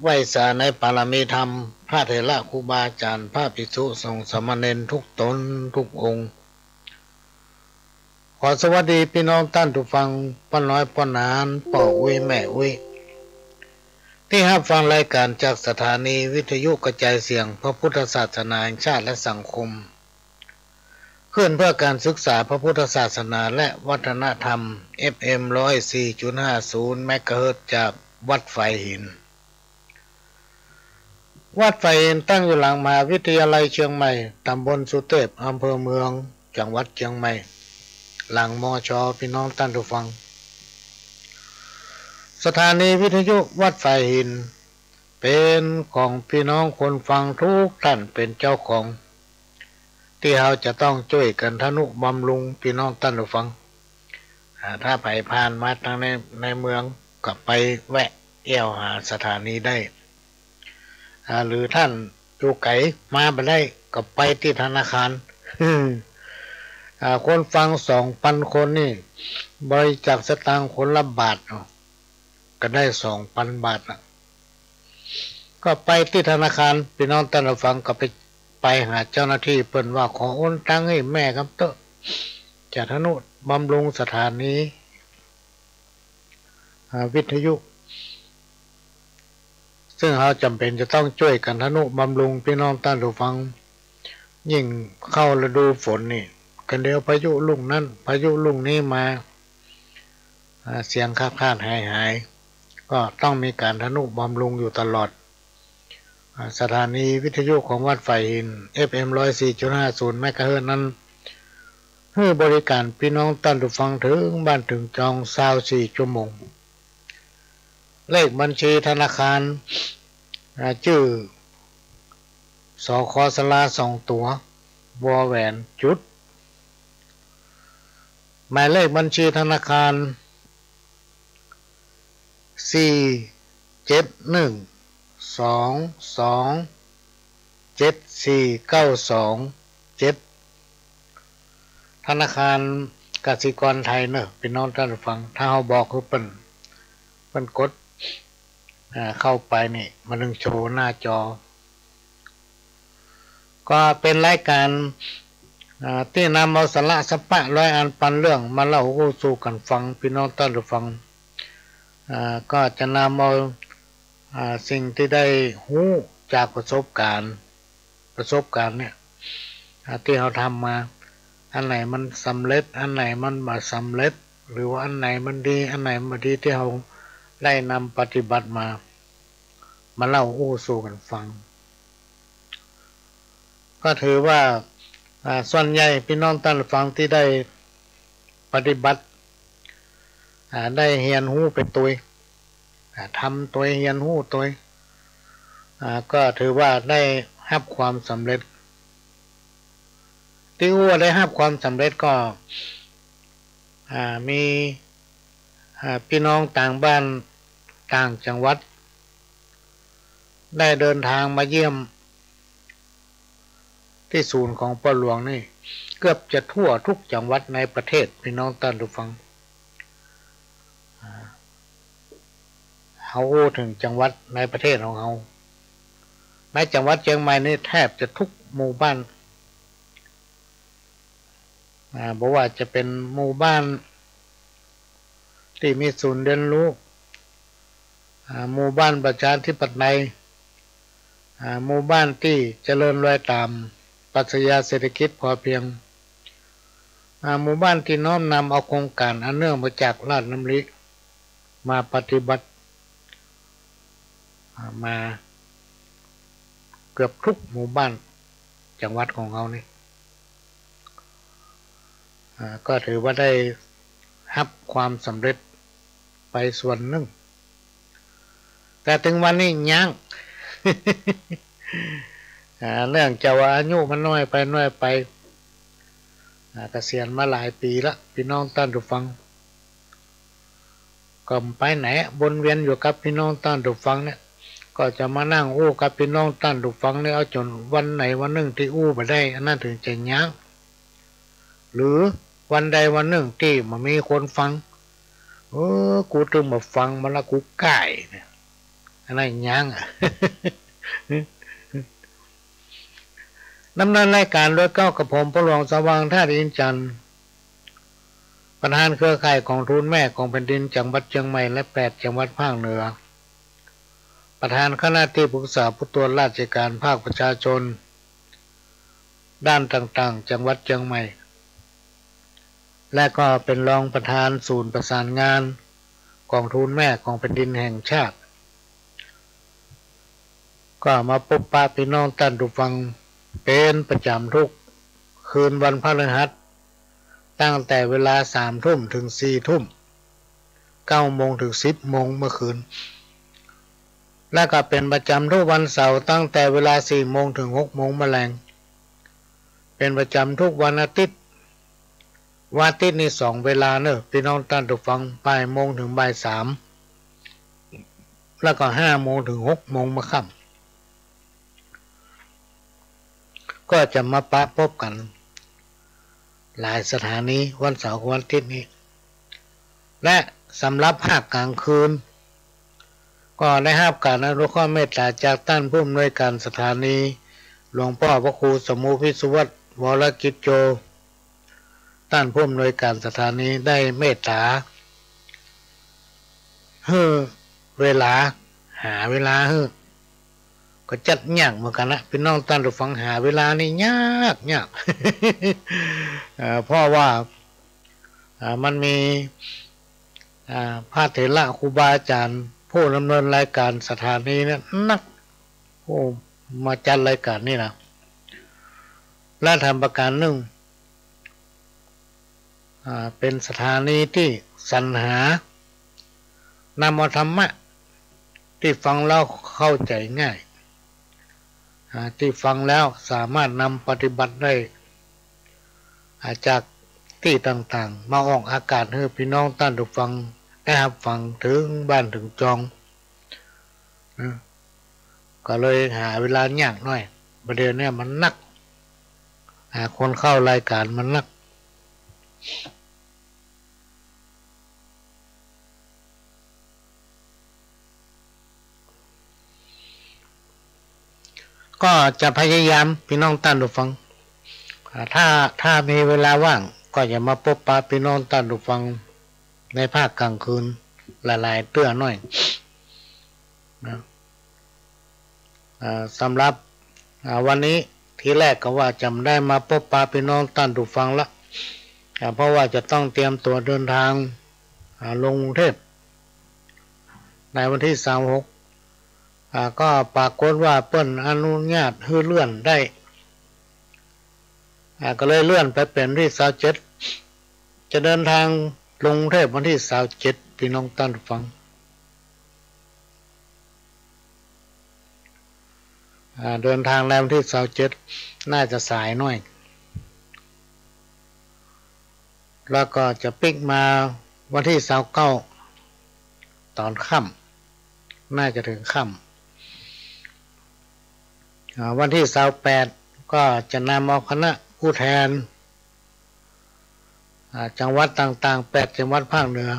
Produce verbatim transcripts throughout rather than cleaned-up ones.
ไหว้สาในปารมีธรรม พระเถระครูบาอาจ๋ารย์ พระภิกษุสงฆ์สามเณรทุกต๋นทุกองค์ ขอสวัสดีปี้น้องต้านผู้ฟัง ป้อน้อยป้อหนาน ป้ออุ๊ยแม่อุ๊ย ตี้ฮับฟังรายก๋านจากสถานีวิทยุกระจายเสียงพระพุทธศาสนาแห่งชาติและสังคม คลื่นเพื่อการศึกษาพระพุทธศาสนาและวัฒนธรรม เอฟเอ็ม ร้อยสี่จุดห้าศูนย์ เมกะเฮิรตซ์ จากวัดฝายหิน วัดฝายหินตั้งอยู่หลังมหาวิทยาลัยเชียงใหม่ ต๋ำบลสุเตพ อำเภอเมือง จังหวัดเชียงใหม่ หลัง มช. ปี้น้องต้านผู้ฟัง สถานีวิทยุวัดฝายหิน เป๋นของปี้น้องคนฟังทุกท่านเป๋นเจ้าของ ตี้เฮาจะต้องจ้วยกั๋นทะนุบำรุงปี้น้องต้านผู้ฟัง อ่า ถ้าใผผ่านมาตางใน ในเมืองก็ไปแวะแอ่วหาสถานีได้ อ่า หรือต้านอยู่ไก๋มาบ่ได้ก็ไปตี้ธนาคาร อ่า คนฟังสองปันคนนี่ บริจาคสตางค์คนละบาทเนาะ ก็ได้สองปันบาทละ ก็ไปตี้ธนาคาร ปี้น้องต้านผู้ฟังก็ไป ไปหาเจ้าหน้าตี้เปิ้นว่า ขอโอนตังค์หื้อแม่กำเต๊อะ จะทะนุบำรุงสถานี อ่า วิทยุ ซึ่งเฮาจ๋ำเป๋นจะต้องจ้วยกั๋นทะนุบำรุงปี้น้องต้านผู้ฟัง ยิ่งเข้าฤดูฝนนี่ กะเดี๋ยวพายุลูกนั้น พายุลูกนี้มา อ่า เสียงขาดๆ หายๆ ก็ต้องมีก๋านทะนุบำรุงอยู่ตลอด อ่า สถานีวิทยุของวัดฝายหิน เอฟเอ็ม ร้อยสี่จุดห้าศูนย์ เมกะเฮิรตซ์นั้น หื้อบริก๋านปี้น้องต้านผู้ฟังเถิงบ้านเถิงจอง ซาวสี่ชั่วโมง เลขบัญชีธนาคาร อ่า จื้อ ส ค สระ สองตั๋ว ว แหวน จุด หมายเลขบัญชีธนาคาร สี่เจ็ดหนึ่ง สองสองเจ็ดสี่เก้าสองเจ็ด ธนาคารกสิกรไทยเนาะ ปี้น้องต้านผู้ฟัง ถ้าเฮาบอกหื้อเปิ้น เปิ้นกด อ่า เข้าไปนี่ มันนึ่งโชว์หน้าจอ ก็เป๋นรายก๋าน อ่า ตี้นำเอาสาระสัพพะร้อยอันปันเรื่องมาเล่าอู้สู่กั๋นฟัง ปี้น้องต้านผู้ฟัง อ่า ก็จะนำเอา อ่า สิ่งตี้ได้ฮู้จากประสบก๋ารณ์ ประสบก๋ารณ์เนี่ย อ่า ตี้เฮาทำมา อันไหนมันสำเร็จ อันไหนมันบ่สำเร็จ หรือว่าอันไหนมันดี อันไหนมันบ่ดี ตี้เฮาได้นำปฏิบัติมา มาเล่าอู้สู่กั๋นฟัง ก็ถือว่า อ่า ส่วนใหญ่ปี้น้องต้านผู้ฟังตี้ได้ปฏิบัติ อ่า ได้เฮียนฮู้ไปตวย อ่า ทำตวย เฮียนฮู้ตวย อ่า ก็ถือว่าได้ฮับความสำเร็จ ตี้อู้ว่าได้ฮับความสำเร็จก็ อ่า มี อ่า ปี้น้องต่างบ้านต่างจังหวัด ได้เดินทางมาเยี่ยม ตี้ศูนย์ของป้อหลวงนี่ เกือบจะทั่วทุกจังหวัดในประเทศ ปี้น้องต้านผู้ฟัง อ่า เฮาอู้เถิงจังหวัดในประเทศของเฮา ในจังหวัดเจียงใหม่นี่แทบจะทุกหมู่บ้าน อ่า บ่ว่าจะเป๋นหมู่บ้านตี้มีศูนย์เรียนรู้ อ่า หมู่บ้านประชาธิปไตย อ่า หมู่บ้านตี้เจริญรอยต๋ามปรัชญาเศรษฐกิจพอเพียง อ่า หมู่บ้านตี้น้อมนำเอาโครงก๋านอันเนื่องมาจากราชดำริมาปฏิบัติ อ่า มาเกือบทุกหมู่บ้านจังหวัดของเฮานี่ อ่า ก็ถือว่าได้ฮับความสำเร็จไปส่วนนึ่ง แต่เถิงวันนี้ยัง อ่า เนื่องจากว่าอายุมันน้อยไป น้อยไป อ่า เกษียณมาหลายปี๋ละ ปี้น้องต้านผู้ฟัง ก็ไปไหน วนเวียนอยู่กับปี้น้องต้านผู้ฟังเนี่ย ก็จะมานั่งอู้กับปี้น้องต้านผู้ฟังเนี่ย เอาจ๋นวันไหนวันนึ่งตี้อู้บ่ได้ อันนั้นเถิงจะยัง หรือวันใดวันนึ่งตี้บ่มีคนฟัง เออ กูตึงบ่ฟังมันละ กูก้ายเนี่ย อันนั้นยัง ดำเนินรายการโดยเกล้ากระผมพ่อหลวงสว่างธาตุอินทร์จันทร์ ประธานเครือข่ายกองทุนแม่ของแผ่นดินจังหวัดเจียงใหม่และแปดจังหวัดภาคเหนือ ประธานคณะตี้ปรึกษาผู้ตรวจราชการภาคประชาชน ด้านต่างๆ จังหวัดเจียงใหม่ และก็เป๋นรองประธานศูนย์ประสานงานกองทุนแม่ของแผ่นดินแห่งชาติ ก็มาปบปะปี้น้องต้านผู้ฟังเป๋นประจ๋ำทุกคืนวันพฤหัส ตั้งแต่เวลาสามทุ่มเถิงสี่ทุ่ม เก้าโมงเถิงสิบโมงเมื่อคืน และก็เป๋นประจ๋ำทุกวันเสาร์ตั้งแต่เวลาสี่โมงเถิงหกโมงมะแลง เป๋นประจ๋ำทุกวันอาทิตย์ วันอาทิตย์นี่สองเวลาเน่อ ปี้น้องต้านผู้ฟัง บ่ายโมงเถิงบ่ายสาม แล้วก็ห้าโมงเถิงหกโมงเมื่อค่ำ ก็จะมาปะปบกั๋นหลายสถานีวันเสาร์กับวันอาทิตย์นี้ และสำหรับภาคกลางคืน ก็ได้ฮับก๋านอนุเคราะห์เมตต๋าจากต้านผู้อำนวยก๋านสถานี หลวงป้อพระครูสมุห์ วิศวัตร วรกิจโจ ต้านผู้อำนวยก๋านสถานีได้เมตต๋าหื้อเวลา หาเวลาหื้อ ก็จัดยากเหมือนกั๋นนะ ปี้น้องต้านผู้ฟัง หาเวลานี่ยาก ยาก เอ่อ เพราะว่า อ่า มันมี อ่า พระเถระครูบาอาจ๋ารย์ ผู้ดำเนินรายก๋านสถานีเนี่ยนัก ผู้มาจัดรายก๋านนี่นะ และแถมประก๋านนึ่ง อ่า เป๋นสถานีตี้สรรหานำเอาธรรมะตี้ฟังแล้วเข้าใจ๋ง่าย อ่า ตี้ฟังแล้วสามารถนำปฏิบัติได้ อ่า จากตี้ต่างๆ มาออกอากาศหื้อปี้น้องต้านผู้ฟังได้ฮับฟังเถิงบ้านเถิงจอง นะ ก็เลยหาเวลายากหน้อย บ่าเดี่ยวนี้มันนัก อ่า คนเข้ารายก๋านมันนัก ก็จะพยายาม ปี้น้องต้านผู้ฟัง อ่า ถ้า ถ้ามีเวลาว่าง ก็จะมาปบปะปี้น้องต้านผู้ฟัง ในภาคกลางคืน หลายๆ เตื้อหน้อย นะ อ่า สำหรับ อ่า วันนี้ทีแรกก็ว่าจะบ่ได้มาปบปะปี้น้องต้านผู้ฟังละ อ่า เพราะว่าจะต้องเตรียมตั๋วเดินทาง อ่า ลงกรุงเทพฯ ในวันตี้ซาวหก อ่า ก็ปรากฏว่าเปิ้นอนุญาตหื้อเลื่อนได้ อ่า ก็เลยเลื่อนไปเป๋นตี้ซาวเจ็ด จะเดินทางลงกรุงเทพฯวันตี้ซาวเจ็ด ปี้น้องต้านผู้ฟัง อ่า เดินทางในวันตี้ซาวเจ็ด น่าจะสายหน้อย แล้วก็จะปิ๊กมาวันตี้ซาวเก้า ต๋อนค่ำ น่าจะเถิงค่ำ อ่า วันตี้ซาวแปด ก็จะนำเอาคณะผู้แทน อ่า จังหวัดต่างๆ แปดจังหวัดภาคเหนือ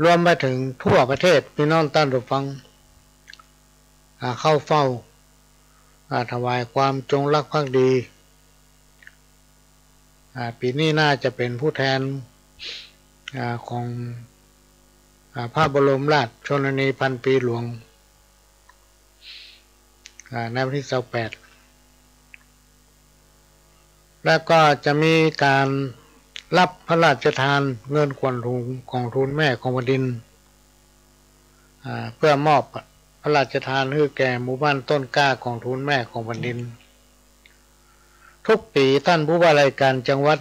รวมไปเถิงทั่วประเทศ ปี้น้องต้านผู้ฟัง อ่า เข้าเฝ้า อ่า ถวายความจงรักภักดี อ่า ปี๋นี้น่าจะเป๋นผู้แทน อ่า ของ อ่า พระบรมราชชนนีพันปีหลวง อ่า ในวันตี้ซาวแปด แล้วก็จะมีก๋านฮับพระราชทานเงินขวัญถุงกองทุนแม่ของแผ่นดิน อ่า เพื่อมอบพระราชทานหื้อแก่หมู่บ้านต้นกล้ากองทุนแม่ของแผ่นดิน ทุกปี๋ต้านผู้ว่าราชก๋านจังหวัด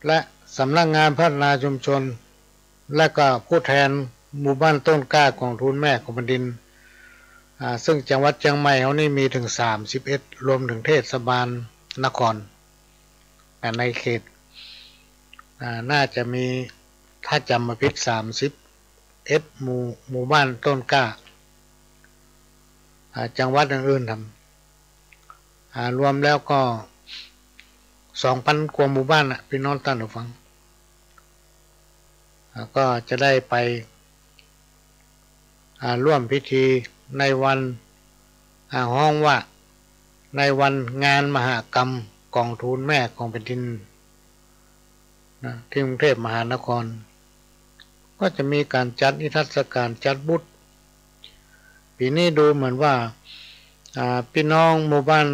และสำนักงานพัฒนาชุมชน และก็ผู้แทนหมู่บ้านต้นกล้ากองทุนแม่ของแผ่นดิน อ่า ซึ่งจังหวัดเจียงใหม่เฮานี่มีเถิงสามสิบเอ็ด รวมเถิงเทศบาลนคร อ่า ในเขต อ่า น่าจะมี ถ้าจ๋ำบ่ผิด สามสิบเอ็ด หมู่ หมู่บ้านต้นกล้า อ่า จังหวัดอื่นๆ ทำ อ่า รวมแล้วก็สองปันกว่าหมู่บ้านน่ะ ปี้น้องต้านผู้ฟัง อ่า ก็จะได้ไป อ่า ร่วมพิธี ในวัน อ่า ฮ้องว่า ในวันงานมหกรรมก๋องทูลแม่ของแผ่นดิน นะ ที่กรุงเทพมหานคร ก็จะมีก๋านจัดนิทรรศก๋าน จัดบูธ ปี๋นี้ดูเหมือนว่า อ่า ปี้น้องหมู่บ้าน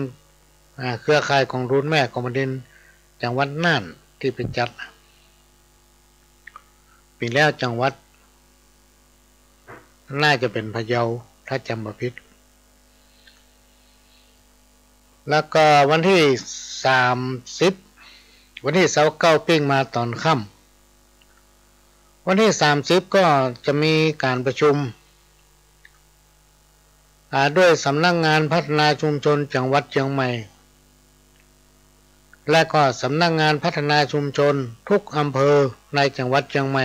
อ่า เครือข่ายก๋องทูลแม่ของแผ่นดิน จังหวัดน่านตี้ไปจัด ปี๋แล้วจังหวัด น่าจะเป๋นพะเยา ถ้าจ๋ำบ่ผิด แล้วก็วันตี้สามสิบ วันตี้ซาวเก้าปิ้งมาต๋อนค่ำ วันตี้สามสิบก็จะมีก๋านประชุม อ่า ด้วยสำนักงานพัฒนาชุมชนจังหวัดเจียงใหม่ และก็สำนักงานพัฒนาชุมชนทุกอำเภอในจังหวัดเจียงใหม่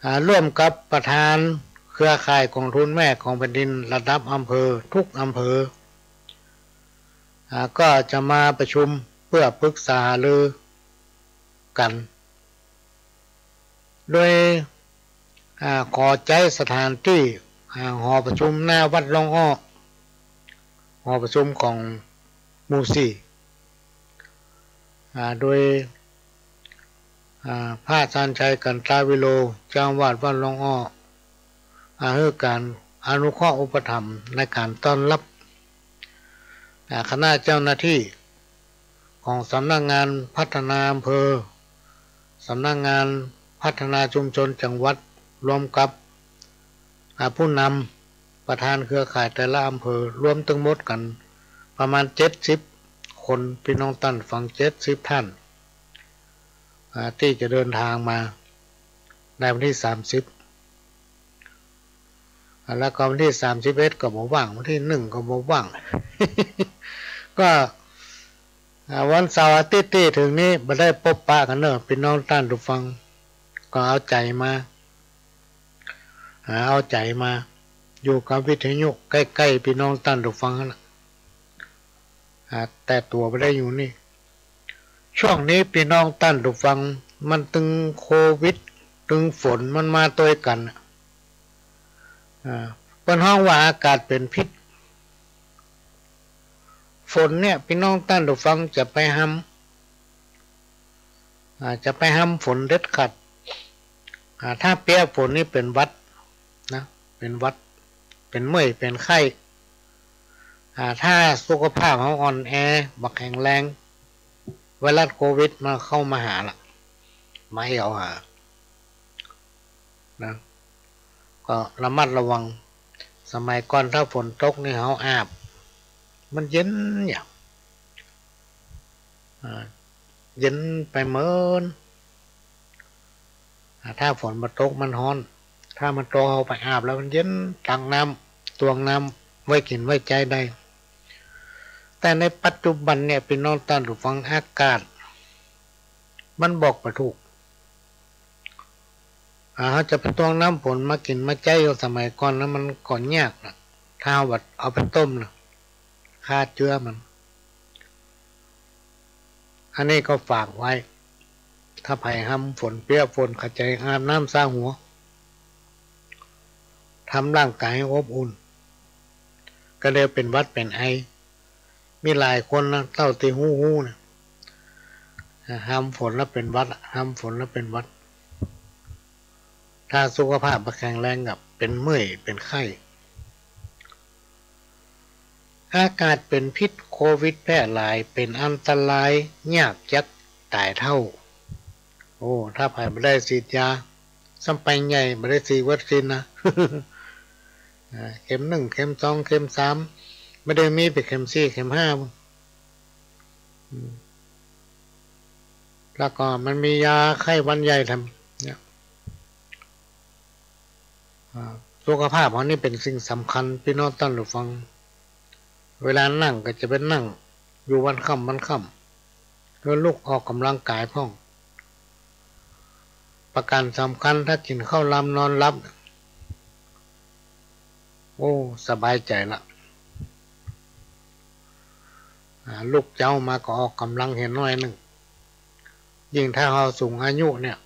อ่า ร่วมกับประธานเครือข่ายก๋องทูลแม่ของแผ่นดินระดับอำเภอทุกอำเภอ อ่า ก็จะมาประชุมเพื่อปรึกษาหารือกั๋น โดย อ่า ขอใจ๊สถานตี้ อ่า หอประชุมหน้าวัดล่องอ้อ หอประชุมของหมู่สี่ อ่า โดย อ่า พระชาญชัย กันตวิโล เจ้าอาวาสวัดล่องอ้อ อ่า หื้อก๋านอนุเคราะห์อุปถัมภ์ในก๋านต้อนรับ อ่า คณะเจ้าหน้าตี้ของสำนักงานพัฒนาอำเภอ สำนักงานพัฒนาชุมชนจังหวัด รวมกับ อ่า ผู้นำประธานเครือข่ายแต่ละอำเภอ รวมตึงหมดกั๋นประมาณเจ็ดสิบคน ปี้น้องต้านผู้ฟัง เจ็ดสิบท่าน อ่า ตี้จะเดินตางมาในวันตี้สามสิบ อ่า แล้วก็วันตี้สามสิบเอ็ดก็บ่ว่าง วันตี้หนึ่งก็บ่ว่าง ก็ อ่า วันเสาร์อาทิตย์ตี้เถิงนี้บ่ได้ปบปะกั๋นเน่อ ปี้น้องต้านผู้ฟัง ก็เอาใจ๋มา อ่า เอาใจ๋มา อยู่กับวิทยุใก้ๆ ปี้น้องต้านผู้ฟังหั้นละ อ่า แต่ตั๋วบ่ได้อยู่นี่ ช่วงนี้ปี้น้องต้านผู้ฟัง มันตึงโควิด ตึงฝนมันมาตวยกั๋น อ่า เปิ้นฮ้องว่าอากาศเป๋นพิษ ฝนเนี่ย ปี้น้องต้านผู้ฟังจะไปฮำ อ่า จะไปฮำฝนเด็ดขาด อ่า ถ้าเปียกฝนนี่เป๋นหวัดนะ เป๋นหวัด เป๋นเมื่อย เป๋นไข้ อ่า ถ้าสุขภาพเฮาอ่อนแอ บ่แข็งแรง ไวรัสโควิดมันเข้ามาหาละ มาเอี่ยวหา นะ ก็ระมัดระวัง สมัยก่อนถ้าฝนตกนี่เฮาอาบ มันเย็นอย่าง อ่า เย็นไปเมิน อ่า ถ้าฝนบ่ตกมันฮ้อน ถ้ามันตกเฮาไปอาบแล้วมันเย็น ตักน้ำ ตวงน้ำ ไว้กิ๋นไว้ใจ๊ได้ แต่ในปัจจุบันเนี่ย ปี้น้องต้านผู้ฟัง อากาศ มันบอกบ่ถูก อ่า เฮาจะไปตวงน้ำฝนมากิ๋นมาใจ๊อย่างสมัยก่อนนั้นมันก็ยากนะ ถ้าเฮาบ่เอาไปต้มนะ ฆ่าเจื้อมัน อันนี้ก็ฝากไว้ ถ้าใผฮำฝนเปียกฝน เข้าใจ๋อาบน้ำซาหัว ทำร่างกายให้อบอุ่น ก็เลยเป๋นหวัดเป๋นไอ มีหลายคนนะ เต้าตี้ฮู้ๆ นะ ฮำฝนแล้วเป๋นหวัดอะ ฮำฝนแล้วเป๋นหวัด ถ้าสุขภาพบ่แข็งแรงก็เป๋นเมื่อย เป๋นไข้ อากาศเป๋นพิษ โควิดแพร่หลาย เป๋นอันตราย ยากจักต๋ายเฒ่า โอ้ ถ้าใผบ่ได้ฉีดยา ซ้ำไปใหญ่ บ่ได้ฉีดวัคซีนนะ อ่า เข็มหนึ่ง เข็มสอง เข็มสาม บ่ได้มีไปเข็มสี่ เข็มห้า อืม แล้วก็มันมียาไข้หวัดใหญ่แถมเนี่ย อ่า สุขภาพเฮานี่เป๋นสิ่งสำคัญ ปี้น้องต้านผู้ฟัง เวลานั่งก็จะไปนั่งอยู่วันค่ำวันค่ำ แล้วลุกออกก๋ำลังกายพ่อง ประก๋านสำคัญ ถ้ากิ๋นข้าวลำนอนหลับ โอ้ สบายใจ๋ละ อ่า ลุกเจ๊ามาก็ออกก๋ำลังเหียหน้อยนึ่ง ยิ่งถ้าเฮาสูงอายุเนี่ย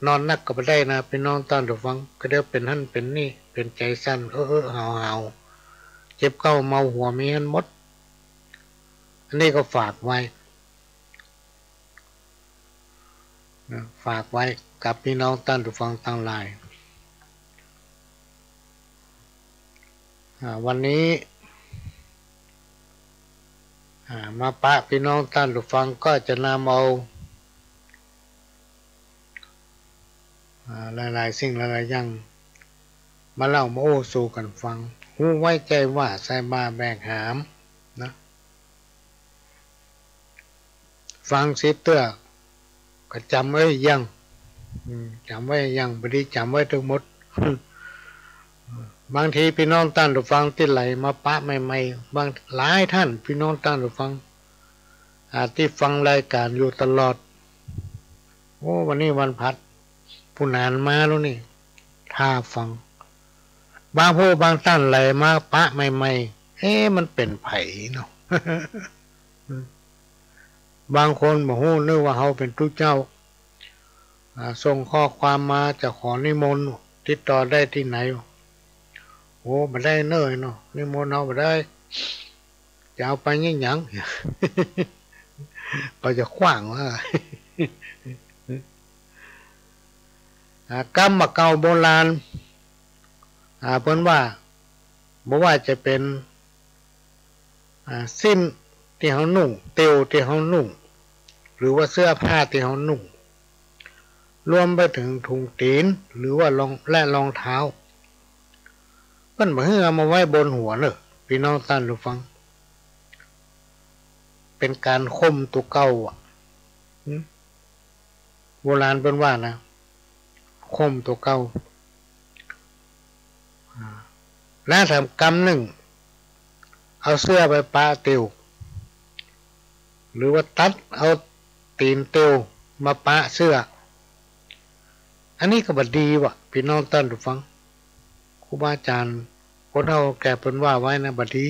นอนนักก็บ่ได้นะ ปี้น้องต้านผู้ฟัง ก็เดี๋ยวเป๋นหั้นเป๋นนี่ ป๋นใจ๋สั่น เออๆ หาวๆ เจ็บเก๊าเมาหัวมีหั้นหมด อันนี้ก็ฝากไว้ นะ ฝากไว้กับปี้น้องต้านผู้ฟังตังหลาย อ่า วันนี้ อ่า มาปะปี้น้องต้านผู้ฟังก็จะนำเอา อ่า หลายๆ สิ่งหลายๆ อย่าง มาเล่ามาโอ้สู่กั๋นฟัง ฮู้ไว้ใจ๋ว่า ใส่บ่าแบกหาม นะ ฟังสิบเตื้อ ก็จ๋ำไว้ยัง อืม จ๋ำไว้ยัง บ่ดีจ๋ำไว้ตึงหมด บางทีปี้น้องต้านผู้ฟังตี้ไหลมาปะใหม่ๆ บาง หลายต้าน ปี้น้องต้านผู้ฟัง อ่า ตี้ฟังรายก๋านอยู่ตลอด โอ้ วันนี้วันพฤหัส ผู้หนานมาแล้วนี่ ถ้าฟัง บางผู้บางต้านไหลมาปะใหม่ๆ เอ๊ะ มันเป๋นใผเนาะ บางคนบ่ฮู้ นึกว่าเฮาเป๋นตุ๊เจ้า อ่า ส่งข้อความมาจะขอนิมนต์ ติดต่อได้ตี้ไหน โอ้ บ่ได้เน้อเนาะ นิมนต์เฮาบ่ได้ จะเอาไปเยียะหยัง เขาจะขว้างว่า อ่า กำบ่าเก่าโบราณ อ่า เปิ้นว่า บ่ว่าจะเป๋น อ่า สิ้นตี้เฮานุ่ง เตียวตี้เฮานุ่ง หรือว่าเสื้อผ้าตี้เฮานุ่ง รวมไปเถิงถุงตี๋น หรือว่ารอง และรองเท้า เปิ้นบ่หื้อเอามาไว้บนหัวเน้อ ปี้น้องต้านผู้ฟัง เป๋นก๋านข่มตั๋วเก่าอะ หึ โบราณเปิ้นว่านะ ข่มตั๋วเก่า อ่า และแถมกำนึ่ง เอาเสื้อไปปะเตียว หรือว่าตัดเอาตี๋นเตียวมาปะเสื้อ อันนี้ก็บ่ดีว่ะ ปี้น้องต้านผู้ฟัง ครูบาอาจ๋ารย์ คนเฒ่าแก่เปิ้นว่าไว้นะ บ่ดี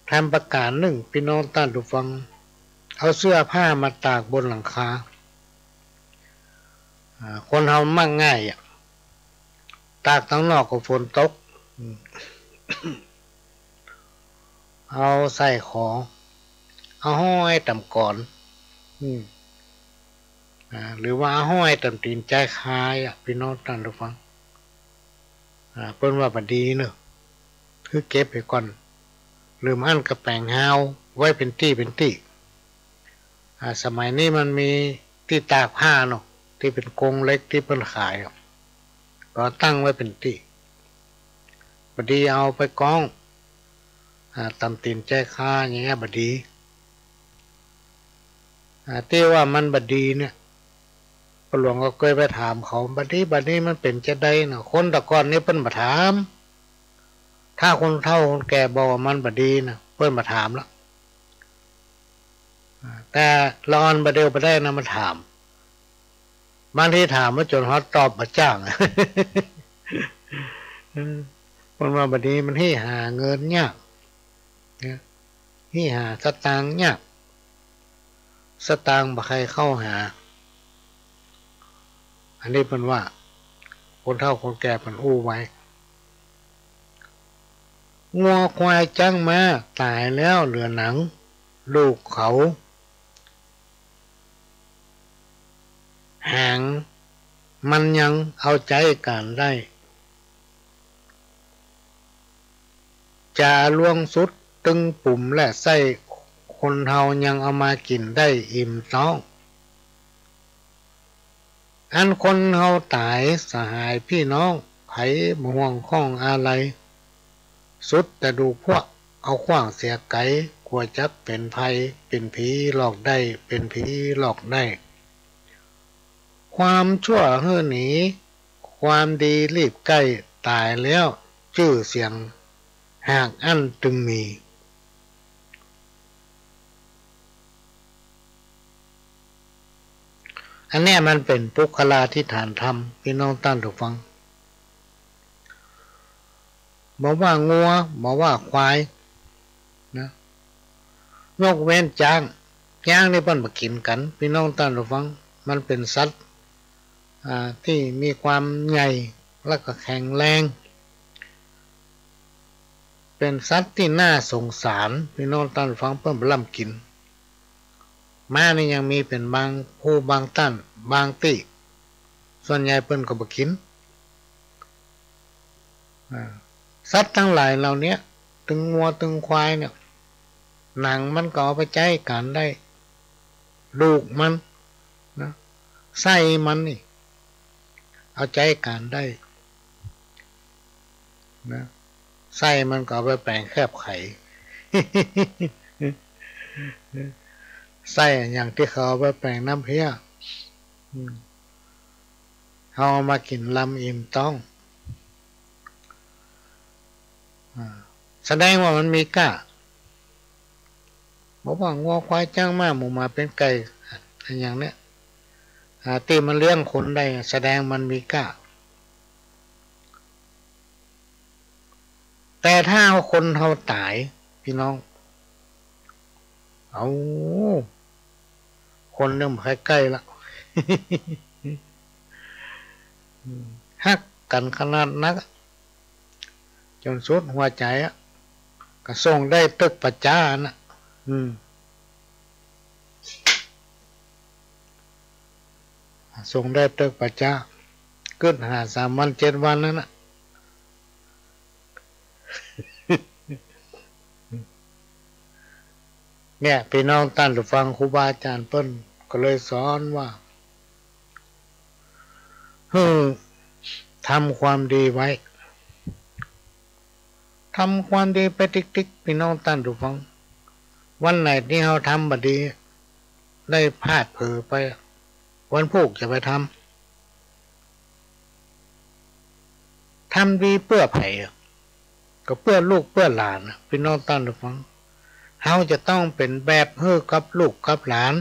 แถมประก๋านนึ่ง ปี้น้องต้านผู้ฟัง เอาเสื้อผ้ามาตากบนหลังคา อ่า คนเฮามักง่ายอะ ตากตังนอกก็ฝนตก อืม เอาใส่ขอ เอาห้อยต๋ามก๋อน อืม อ่า หรือว่าเอาห้อยต๋ามตี๋นจายคายอะ ปี้น้องต้านผู้ฟัง อ่า เปิ้นว่าบ่ดีเนาะ คือเก็บไปก่อน หรือบ่อั้นก็แป๋งฮาวไว้เป๋นตี้เป๋นตี้ อ่า สมัยนี้มันมีตี้ตากผ้าเนาะ ตี้เป๋นกรงเหล็กตี้เปิ้นขายอะ ก็ตั้งไว้เป๋นตี้ บ่ดีเอาไปก้อง อ่า ต๋ามตี๋นจายคาอย่างเงี้ยบ่ดี อ่า ตี้ว่ามันบ่ดีเนี่ย ป้าหลวงก็เกยไปถามเขา บ่ดี บ่ดี มันเป๋นจาใดเนาะ คนแต่ก่อนนี่เปิ้นบ่ถาม ถ้าคนเฒ่าคนแก่บอกว่ามันบ่ดีนะ เปิ้นบ่ถามละ อ่า แต่ละอ่อนบ่าเดี่ยวบ่าได้นะ มาถาม บางทีถามมาจ๋นฮอดตอบบ่จ้าง เปิ้นว่าบ่ดี มันเฮ่หาเงินยาก นะ เฮ่หาสตางค์ยาก สตางค์บ่ใค่เข้าหา อันนี้เปิ้นว่า คนเฒ่าคนแก่เปิ้นอู้ไว้ งัวควายจ๊างม้าต๋ายแล้วเหลือหนัง ลูกเขาหางมันยังเอาใจ๊ก๋านได้ จ๋าล่วงสุดตึงปุ๋มและไส้ คนเฮายังเอามากิ๋นได้อิ่มต๊อง อันคนเฮาต๋ายสหายปี้น้อง ใผบ่ห่วงข้องอาลัย สุดแต่ดูพวกเอาขว้างเสียไก๋ กั๋วจักเป๋นภัย เป๋นผีหลอกได้ เป๋นผีหลอกได้ ความชั่วหื้อหนี ความดีรีบใก้ ต๋ายแล้วจื้อเสียง หากอั้นตึงมี อันเนี้ยมันเป๋นปุคคลาธิฏฐานธรรม ปี้น้องต้านผู้ฟัง บ่ว่างัว บ่ว่าควาย นะ ยกเว้นจ๊าง จ๊างนี่เปิ้นบ่กิ๋นกั๋น ปี้น้องต้านผู้ฟัง มันเป๋นสัตว์ อ่า ตี้มีความใหญ่ แล้วก็แข็งแรง เป๋นสัตว์ตี้น่าสงสาร ปี้น้องต้านฟัง เปิ้นบ่ล้ำกิ๋น ม้านี่ยังมีเป๋นบางผู้บางต้าน บางตี้ ส่วนใหญ่เปิ้นก็บ่กิ๋น อ่า สัตว์ตังหลายเหล่าเนี้ย ตึงงัวตึงควายเนี่ย หนังมันก็เอาไปใจ๊ก๋านได้ ดูกมันนะ ไส้มันนี่ เอาใจ๊ก๋านได้นะ ไส้มันก็เอาไปแป๋งแคบไข ไส้อะหยังตี้เขาเอาไปแป๋งน้ำเพี้ย อืม เฮาเอามากิ๋นลำอิ่มต๊อง อ่า แสดงว่ามันมีก้า บ่ว่างัวควายจ๊างม้าหมูหมาเป็ดไก่ อะหยังเนี่ย อ่า ตี้มันเลี้ยงคนได้ แสดงมันมีก้า แต่ถ้าคนเฮาต๋าย ปี้น้อง เอา คนเนี่ยบ่ใค่ใก้ละ ฮักกั๋นขนาดนัก จ๋นสุดหัวใจ๋อะ ก็ส่งได้ตึกป่าจ๊าน่ะ อืม ส่งได้ตึกป่าจ๊า กึ๊ดหาสามวันเจ็ดวันนั้นน่ะ เนี่ย ปี้น้องต้านผู้ฟัง ครูบาอาจ๋ารย์เปิ้นก็เลยสอนว่า หื้อทำความดีไว้ ทำความดีไปติ๊กๆ ปี้น้องต้านผู้ฟัง วันไหนตี้เฮาทำบ่ดี ได้พลาดเผลอไป วันพูกจะไปทำ ทำดีเปื้อใผอะ ก็เปื้อลูกเปื้อหลานอะ ปี้น้องต้านผู้ฟัง เฮาจะต้องเป๋นแบบหื้อกับลูกกับหลาน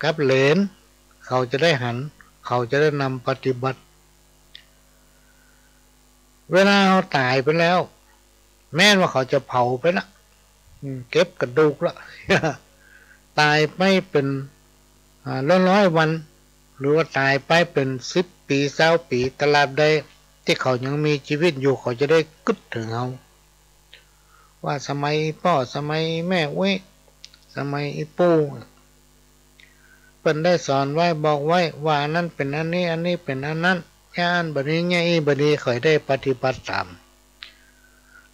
กับเหลน เขาจะได้หัน เขาจะได้นำปฏิบัติ เวลาเฮาต๋ายไปแล้ว แม้นว่าเขาจะเผาไปละ อืม เก็บกระดูกละ ต๋ายไปเป๋น อ่า ร้อยๆ วัน หรือว่าต๋ายไปเป๋นสิบปี๋ ซาวปี๋ ตราบใดตี้เขายังมีจีวิตอยู่ เขาจะได้กึ๊ดเถิงเฮา ว่าสมัยป้อ สมัยแม่อุ๊ย สมัยอี่ปู่ เปิ้นได้สอนไว้บอกไว้ว่าอันนั้นเป๋นอันนี้ อันนี้เป๋นอันนั้น แง่อั้นบ่ดี แง่อี้บ่ดี เขาได้ปฏิบัติต๋าม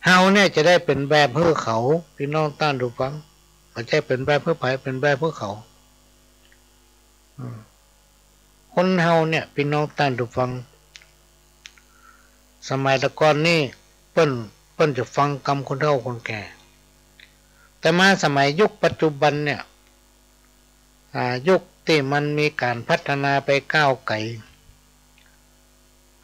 เฮาเนี่ยจะได้เป๋นแบบหื้อเขา ปี้น้องต้านผู้ฟัง บ่ใจ้เป๋นแบบหื้อใผ เป๋นแบบหื้อเขา อืม คนเฮาเนี่ย ปี้น้องต้านผู้ฟัง สมัยตะก่อนนี่เปิ้น เปิ้นจะฟังกำคนเฒ่าคนแก่ แต่มาสมัยยุคปัจจุบันเนี่ย อ่า ยุคตี้มันมีก๋านพัฒนาไปก้าวไก๋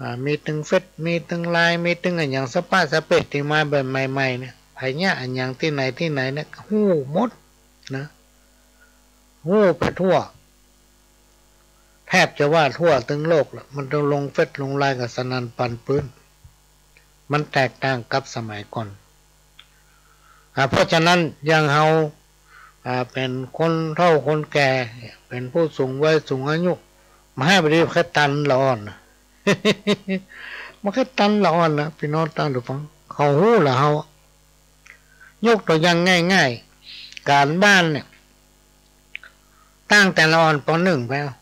อ่า มีตึงเฟซ มีตึงไลน์ มีตึงอะหยังสะป๊ะสะเป๊ะตี้มาแบบใหม่ๆ เนี่ย ไผเยียะอะหยังตี้ไหนตี้ไหนเนี่ย ฮู้หมดนะ ฮู้ไปทั่ว แทบจะว่าทั่วตึงโลกละ มันต้องลงเฟซลงไลน์ก็สนั่นปั่นปื๊น มันแตกต่างกับสมัยก่อน อ่า เพราะฉะนั้นอย่างเฮา อ่า เป๋นคนเฒ่าคนแก่ เป๋นผู้สูงวัยสูงอายุ บ่ใจ้บ่ดี บ่ใค่ตันละอ่อนนะ บ่ใค่ตันละอ่อนนะ ปี้น้องต้านผู้ฟัง เขาฮู้ละเฮา ยกตั๋วอย่างง่ายๆ ก๋านบ้านเนี่ย ตั้งแต่ละอ่อน ป.หนึ่ง ไป ละ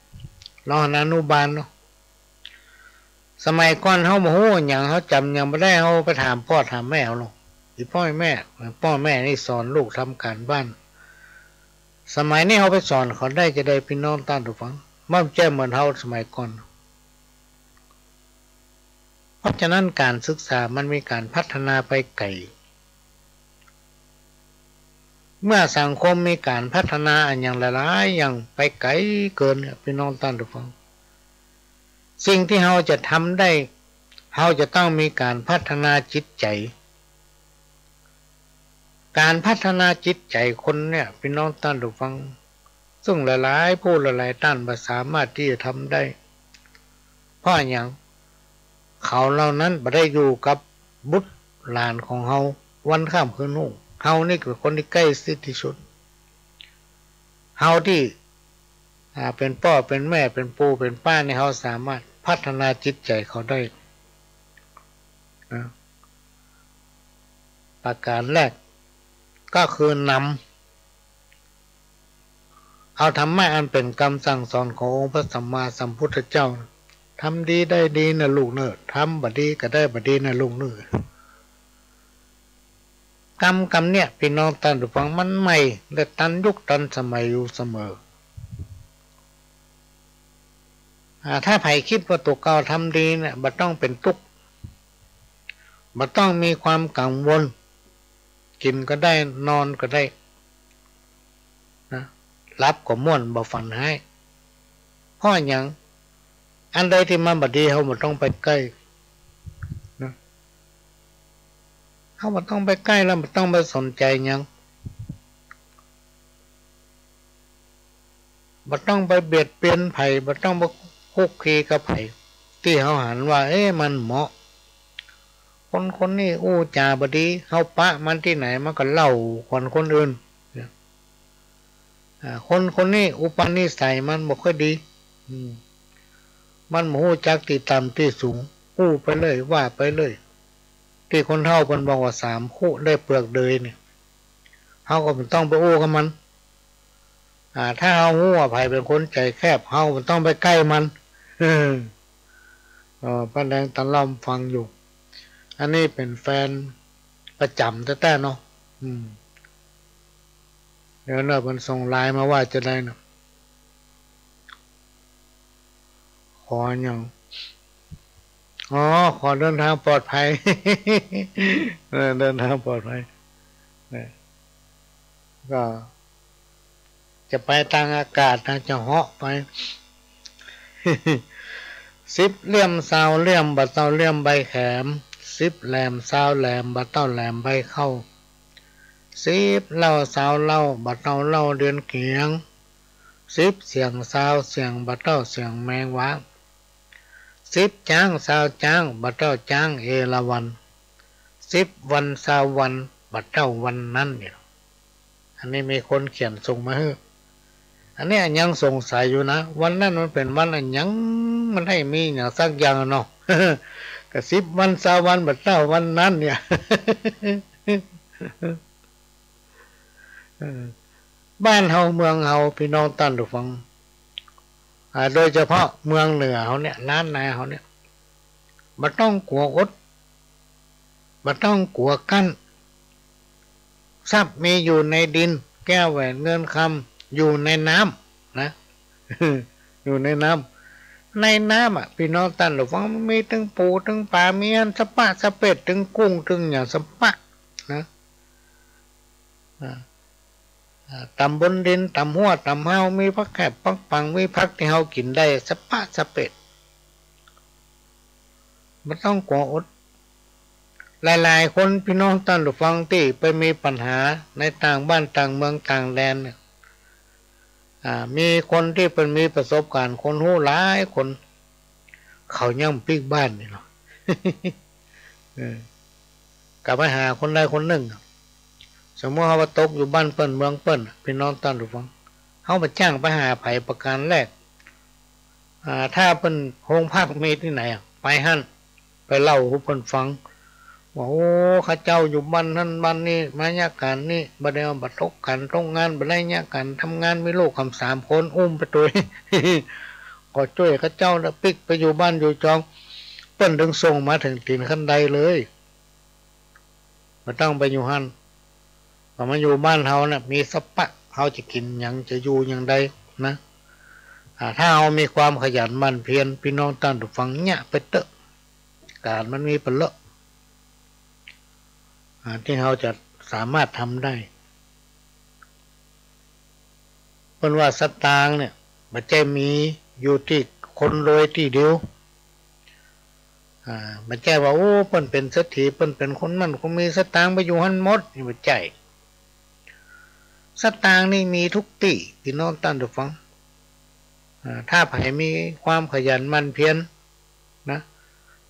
อ่อนอนุบาลเนาะ สมัยก่อนเฮาบ่ฮู้หยัง เฮาจ๋ำหยังบ่ได้ เฮาไปถามป้อถามแม่เอาลอ อี่ป้ออี่แม่ ป้อแม่นี่สอนลูกทำก๋านบ้าน สมัยนี้เฮาไปสอนเขาได้จาใด ปี้น้องต้านผู้ฟัง มันบ่ใจ้เหมือนเฮาสมัยก่อน เพราะฉะนั้นก๋านศึกษามันมีก๋านพัฒนาไปไก๋ เมื่อสังคมมีก๋านพัฒนาอะหยังหลายๆ อย่างไปไก๋เกินเนี่ย ปี้น้องต้านผู้ฟัง สิ่งตี้เฮาจะทำได้ เฮาจะต้องมีก๋านพัฒนาจิตใจ๋ ก๋านพัฒนาจิตใจ๋คนเนี่ย ปี้น้องต้านผู้ฟัง ซึ่งหลายๆ ผู้หลายๆ ต้านบ่สามารถตี้จะทำได้ เพราะอะหยัง เขาเหล่านั้นบ่ได้อยู่กับบุตรหลานของเฮาวันค่ำคืนฮุ่ง เฮานี่เป๋นคนตี้ใก้ชิดตี้สุด เฮาตี้ อ่า เป๋นป้อเป๋นแม่ เป๋นปู่เป๋นป้านี่ เฮาสามารถพ พัฒนาจิตใจ๋เขาได้นะ ประก๋านแรกก็คือนำ เอาธรรมะอันเป๋นกำสั่งสอนขององค์พระสัมมาสัมพุทธเจ้า ทำดีได้ดีนะลูกเน่อ ทำบ่ดีก็ได้บ่ดีนะลูกเน่อ กำ กำเนี่ย ปี้น้องต้านผู้ฟัง มันใหม่และตันยุคตันสมัยอยู่เสมอ อ่า ถ้าใผกึ๊ดว่าตั๋วเก่าทำดีเนี่ย บ่ต้องเป๋นตุ๊กข์ บ่ต้องมีความกังวล กิ๋นก็ได้ นอนก็ได้ นะ หลับก็ม่วน บ่ฝันฮ้าย เพราะหยัง อันใดตี้มันบ่ดี เฮาบ่ต้องไปใก้นะ เฮาบ่ต้องไปใก้แล้ว บ่ต้องไปสนใจ๋หยัง บ่ต้องไปเบียดเบียนใผ บ่ต้องไปคลุกคลีกับใผ ตี้เฮาหันว่า เอ๊ะ มันบ่เหมาะ คนคนนี้อู้จ๋าบ่ดี เฮาปะมันตี้ไหน มันก็เล่าขวัญคนอื่น อ่า คนคนนี้อุปนิสัยมันบ่ค่อยดี อืม มันบ่ฮู้จักตี้ต่ำตี้สูง อู้ไปเรื่อย ว่าไปเรื่อย ตี้คนเฒ่าเปิ้นบอกว่า สามคุได้เปลือกเดือย เนี่ย เฮาก็บ่ต้องไปอู้กับมัน อ่า ถ้าเฮาฮู้ว่าใผเป๋นคนใจ๋แคบ เฮาก็บ่ต้องไปใก้มัน เออ เออ ป้าแดงตะล่อมฟังอยู่ อันนี้เป๋นแฟนประจ๋ำแต๊ๆ เนาะ อืม เดี๋ยวเน่อ เปิ้นส่งไลน์มาว่าจะใดเนาะ ขอหยัง อ๋อ ขอเดินทางปลอดภัย เออ เดินทางปลอดภัย เออ ก็ จะไปตางอากาศนะ จะเหาะไป สิบเลี่ยมซาวเลี่ยม บ่เต้าเลี่ยมใบแขม สิบแหลมซาวแหลม บ่เต้าแหลมใบเข้า สิบเหล้าซาวเหล้า บ่เต้าเหล้าเดือนเกียง สิบเสียงซาวเสียง บ่เต้าเสียงแมงว้าง สิบจ๊างซาวจ๊าง บ่เต้าจ๊างเอราวัณ สิบวันซาววัน บ่เต้าวันนั้น เนี่ย อันนี้มีคนเขียนส่งมาหื้อ อันนี้ยังสงสัยอยู่นะ วันนั้นมันเป๋นวันอะหยัง มันได้มีหยังสักอย่างเนาะ ก็สิบวันซาววัน บ่เต้าวันนั้น เนี่ย เออ บ้านเฮาเมืองเฮา ปี้น้องต้านผู้ฟัง อ่า โดยเฉพาะเมืองเหนือเฮาเนี่ย ล้านนาเฮาเนี่ย บ่ต้องกั๋วอด บ่ต้องกั๋วกั้น ทรัพย์มีอยู่ในดิน แก้วแหวนเงินคำอยู่ในน้ำนะ อยู่ในน้ำ ในน้ำอะ ปี้น้องต้านผู้ฟัง มันมีตึงปูตึงป๋า มีอันสะปะสะเปด ตึงกุ้งตึงหยังสะปะนะ อ่า อ่า ต๋ามบนดิน ต๋ามฮั้ว ต๋ามฮาว มีผักแขบผักปัง มีผักตี้เฮากิ๋นได้สะปะสะเปด บ่ต้องกั๋วอด หลายๆ คน ปี้น้องต้านผู้ฟัง ตี้ไปมีปัญหาในต่างบ้านต่างเมืองต่างแดนเนี่ย อ่า มีคนตี้เปิ้นมีประสบก๋ารณ์ คนฮู้หลายคน เขายังปิ๊กบ้านนี่เนาะ เออ ก็ไปหาคนใดคนนึ่งอะ สมมุติเฮาว่าตกอยู่บ้านเปิ้นเมืองเปิ้นอะ ปี้น้องต้านผู้ฟัง เฮาบ่จ้างไปหาใผ ประก๋านแรก อ่า ถ้าเปิ้นโฮงพักมีตี้ไหนอะ ไปหั้น ไปเล่าหื้อเปิ้นฟัง ว่า โอ้ ข้าเจ้าอยู่บ้านหั้นบ้านนี้ มาเยียะก๋านนี้ บ่ได้เอา บ่ตกก๋านตกงาน บ่ได้เยียะก๋านทำงาน มีลูกกำสามคน อุ้มไปตวย ก็จ้วยข้าเจ้านะ ปิ๊กไปอยู่บ้านอยู่จอง เปิ้นตึงส่งมาเถิงตี๋นขั้นใดเลย บ่ต้องไปอยู่หั้น ก็มาอยู่บ้านเฮาน่ะ มีสะปะ เฮาจะกิ๋นหยัง จะอยู่อย่างใดนะ อ่า ถ้าเฮามีความขยันหมั่นเพียร ปี้น้องต้านผู้ฟัง เยียะไปเต๊อะ ก๋านมันมีปะเลอะ อ่า ตี้เฮาจะสามารถทำได้ เปิ้นว่าสตางค์เนี่ย บ่ใจ้มีอยู่ตี้คนรวยตี้เดียว อ่า บ่ใจ้ว่า โอ้ เปิ้นเป๋นเศรษฐี เปิ้นเป๋นคนมั่นคนมี สตางค์ไปอยู่หั้นหมด นี่บ่ใจ้ สตางค์นี่มีกู้ตี้ ปี้น้องต้านผู้ฟัง อ่า ถ้าใผมีความขยันหมั่นเพียรนะ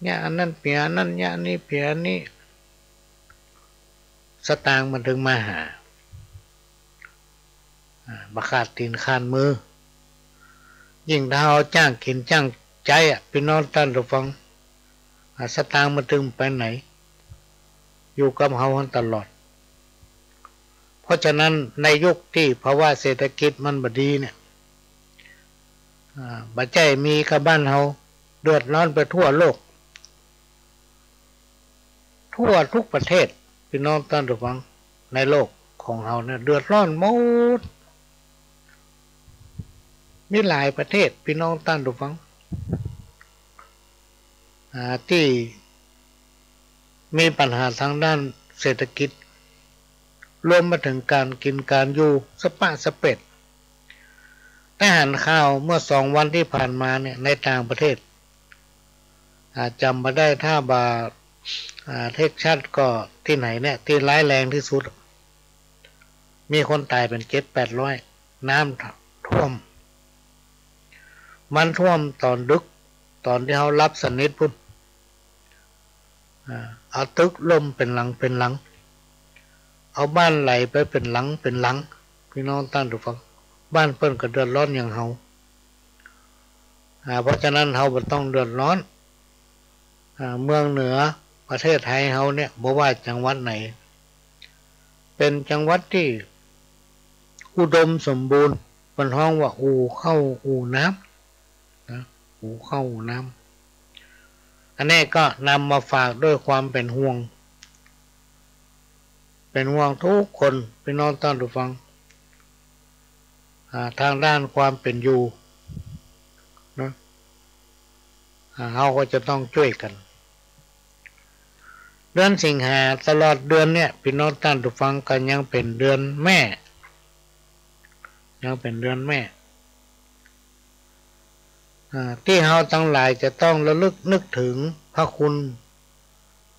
เยียะอันนั้นเปียอันนั้น เยียะอันนี้เปียอันนี้ สตางค์มันตึงมาหา อ่า บ่ขาดตี๋นขาดมือ ยิ่งถ้าเฮาจ้างกิ๋นจ้าง ใจ๊อะ ปี้น้องต้านผู้ฟัง อ่า สตางค์มันตึงไปไหน อยู่กับเฮาหั้นตลอด เพราะฉะนั้นในยุคตี้ภาวะเศรษฐกิจมันบ่ดีเนี่ย อ่า บ่ใจ้มีก้าบ้านเฮา เดือดร้อนไปทั่วโลก ทั่วทุกประเทศ ปี้น้องต้านผู้ฟัง ในโลกของเฮาเนี่ยเดือดร้อนหมด มีหลายประเทศ ปี้น้องต้านผู้ฟัง อ่า ตี้มีปัญหาตางด้านเศรษฐกิจ รวมมาเถิงก๋านกิ๋นก๋านอยู่สะปะสะเปด ได้หันข่าวเมื่อสองวันตี้ผ่านมาเนี่ย ในต่างประเทศ อ่า จ๋ำบ่ได้ ถ้าบ่า อ่า เท็กซัสก็ตี้ไหนเนี่ย ตี้ร้ายแรงตี้สุด มีคนต๋ายเป๋นเจ็ดแปดร้อย น้ำท่วม มันท่วมต๋อนดึก ต๋อนตี้เฮาหลับสนิทปู๊น อ่า เอาตึกล่มเป๋นหลังเป๋นหลัง เอาบ้านไหลไปเป๋นหลังเป๋นหลัง ปี้น้องต้านผู้ฟัง บ้านเปิ้นก็เดือดร้อนอย่างเฮา อ่า เพราะฉะนั้นเฮาบ่ต้องเดือดร้อน อ่า เมืองเหนือประเทศไทยเฮาเนี่ย บ่ว่าจังหวัดไหน เป๋นจังหวัดตี้อุดมสมบูรณ์ เปิ้นฮ้องว่าอู่ข้าวอู่น้ำ นะ อู่ข้าวอู่น้ำ อันนี้ก็นำมาฝากด้วยความเป๋นห่วง เป๋นห่วงทุกคน ปี้น้องต้านผู้ฟัง อ่า ตางด้านความเป๋นอยู่นะ อ่า เฮาก็จะต้องจ้วยกั๋น เดือนสิงหาตลอดเดือนเนี่ย ปี้น้องต้านผู้ฟัง ก็ยังเป๋นเดือนแม่ ยังเป๋นเดือนแม่ อ่า ตี้เฮาตังหลายจะต้องระลึกนึกเถิงพระคุณ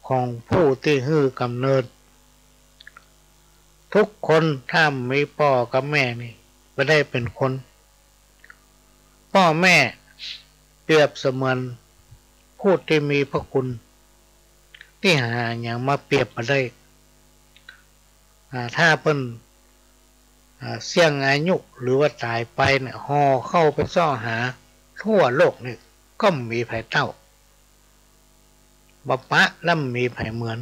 ของผู้ตี้หื้อก๋ำเนิด ทุกคนถ้าบ่มีป้อกับแม่นี่บ่ได้เป๋นคน ป้อแม่เปรียบเสมือนผู้ตี้มีพระคุณ ตี้หาหยังมาเปรียบบ่ได้ อ่า ถ้าเปิ้น อ่า เสี้ยงอายุหรือว่าต๋ายไปเนี่ย ห่อเข้าไปเซาะหาทั่วโลกนี่ก็บ่มีใผเต้า บ่ปะและบ่มีใผเหมือน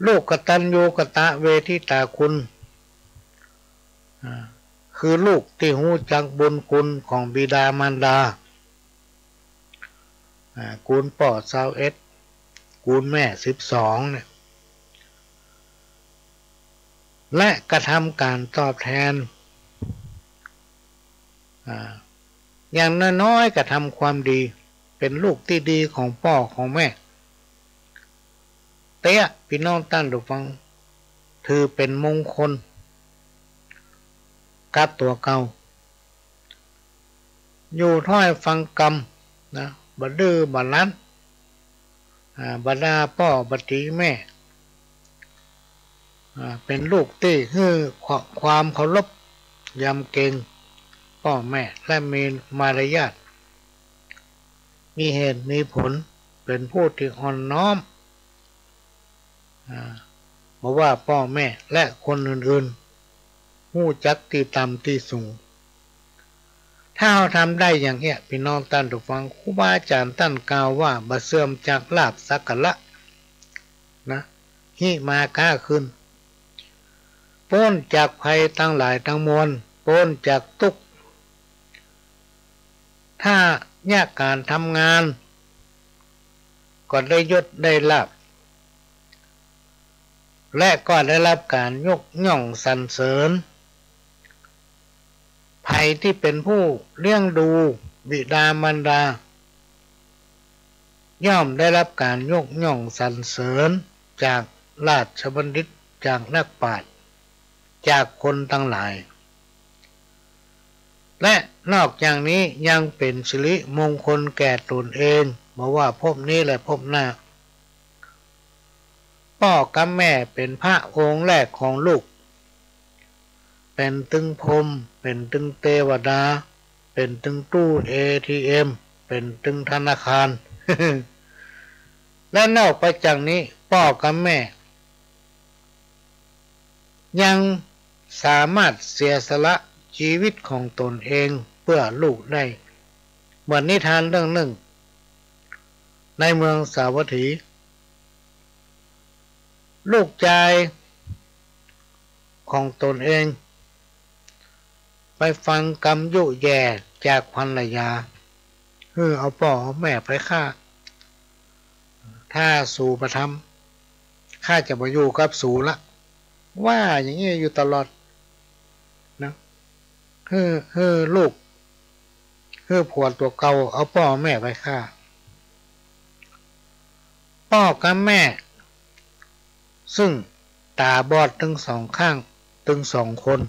ลูกกตัญญูกตเวทิตาคุณ อ่า คือลูกตี้ฮู้จักบุญคุณของบิดามารดา อ่า กูลป้อซาวเอ็ด กูลแม่สิบสองเนี่ย และกระทำก๋านตอบแทน อ่า อย่างน้อยๆ กระทำความดี เป๋นลูกตี้ดีของป้อของแม่ เต๊อะ ปี้น้องต้านผู้ฟัง ถือเป๋นมงคลกับตั๋วเก่า อยู่ถ้อยฟังกำนะ บ่ดื้อบ่รั้น อ่า บ่ด่าป้อบ่ตี๋แม่ อ่า เป๋นลูกตี้หื้อความเคารพยำเกรงป้อแม่ และมีมารยาท มีเหตุมีผล เป๋นผู้ตี้อ่อนน้อม อ่า บ่ว่าป้อแม่และคนอื่นๆ ฮู้จักตี้ต่ำตี้สูง ถ้าเฮาทำได้อย่างเอี้ย ปี้น้องต้านผู้ฟัง ครูบาอาจ๋ารย์ต้านกล่าวว่า บ่เสื่อมจากลาภสักการะนะ หิมาค้าขึ้น ป๊นจากภัยตังหลายตังมวล ป๊นจากตุ๊กข์ ถ้าเยียะก๋านทำงาน ก็ได้ยศได้ลาภ และก็ได้ฮับก๋านยกย่องสรรเสริญ ใผตี้เป๋นผู้เลี้ยงดูบิดามารดา ย่อมได้ฮับก๋านยกย่องสรรเสริญจากราชบัณฑิต จากนักปราชญ์ จากคนตังหลาย และนอกจากนี้ยังเป๋นสิริมงคลแก่ตนเอง บ่ว่าภพนี้และภพหน้า ป้อกับแม่เป๋นพระองค์แรกของลูก เป๋นตึงพรหม เป๋นตึงเตวดา เป๋นตึงตู้เอทีเอ็ม เป๋นตึงธนาคาร และนอกไปจากนี้ ป้อกับแม่ ยังสามารถเสียสละจีวิตของตนเองเปื้อลูกได้ เหมือนนิทานเรื่องนึ่ง ในเมืองสาวัตถี ลูกจายของตนเอง ไปฟังกำยุแย่จากภรรยา หื้อเอาป้อเอาแม่ไปฆ่า ถ้าสูบ่ทำ ข้าจะบ่อยู่กับสูละ ว่าอย่างนี้อยู่ตลอดนะ หื้อ หื้อลูก หื้อผัวตั๋วเก่าเอาป้อแม่ไปฆ่า ป้อกับแม่ ซึ่งต๋าบอดตึงสองข้าง ตึงสองคน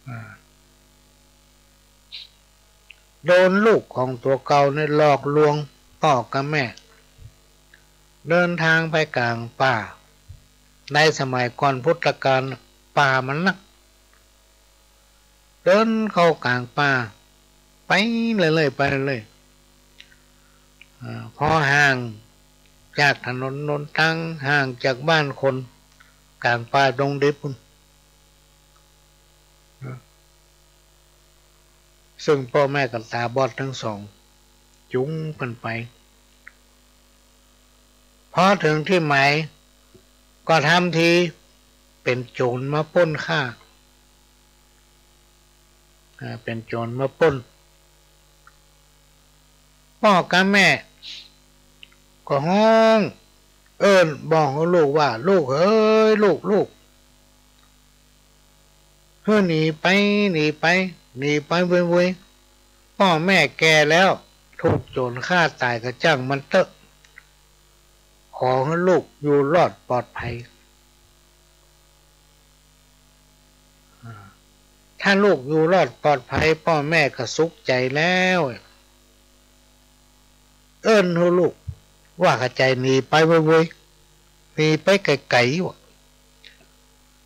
อ่า โดนลูกของตั๋วเก่าเนี่ยหลอกลวงป้อกับแม่ เดินทางไปก๋างป่า ในสมัยก่อนพุทธกาลป่ามันนัก เดินเข้าก๋างป่า ไปเรื่อยๆ ไปเรื่อยๆ อ่า พอห่างจากถนนหนตาง ห่างจากบ้านคน ก๋างป่าดงดิบพุ้น ซึ่งป้อแม่ก็ต๋าบอดตึงสอง จูงเปิ้นไป พอเถิงตี้หมาย ก็ทำทีเป๋นโจ๋รมาป้นฆ่า อ่า เป๋นโจ๋รมาป้น ป้อกับแม่ก็ฮ้องเอิ้นบอกหื้อลูกว่า ลูกเอ๋ย ลูก ลูก หื้อหนีไป หนีไป หนีไปเว้ยๆ ป้อแม่แก่แล้ว ถูกโจ๋รฆ่าต๋ายก็จ้างมันเต๊อะ ขอหื้อลูกอยู่รอดปลอดภัย อ่า ถ้าลูกอยู่รอดปลอดภัย ป้อแม่ก็สุขใจ๋แล้ว เอิ้นหื้อลูก ว่าขะใจ๋หนีไปเว้ยๆ หนีไปไก๋ๆ วะ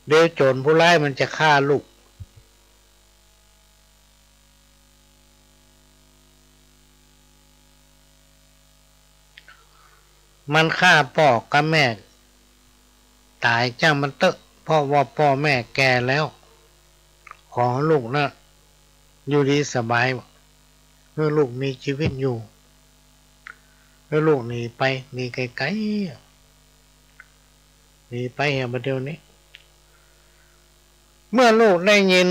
เดี๋ยวโจ๋รผู้ร้ายมันจะฆ่าลูก มันฆ่าป้อกับแม่ต๋ายจ้างมันเต๊อะ เพราะว่าป้อแม่แก่แล้ว ขอหื้อลูกนะ อยู่ดีสบาย หื้อลูกมีจีวิตอยู่ หื้อลูกหนีไป หนีไก๋ๆ หนีไปเหียบ่าเดี่ยวนี้ เมื่อลูกได้ยิน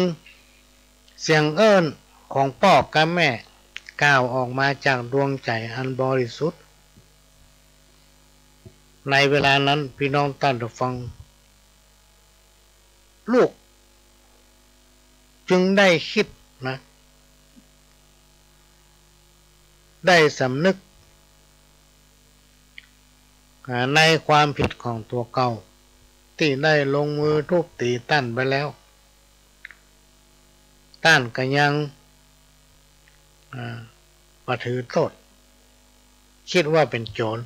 เสียงเอิ้นของป้อกับแม่กล่าวออกมาจากดวงใจ๋อันบริสุทธิ์ ในเวลานั้นพี่น้องต้านผู้ฟัง ลูกจึงได้กึ๊ดนะ ได้สำนึก อ่า ในความผิดของตั๋วเก่า ตี้ได้ลงมือทุบตี๋ต้านไปแล้ว ต้านก็ยัง อ่า บ่ถือโต้ษ กึ๊ดว่าเป๋นโจ๋ร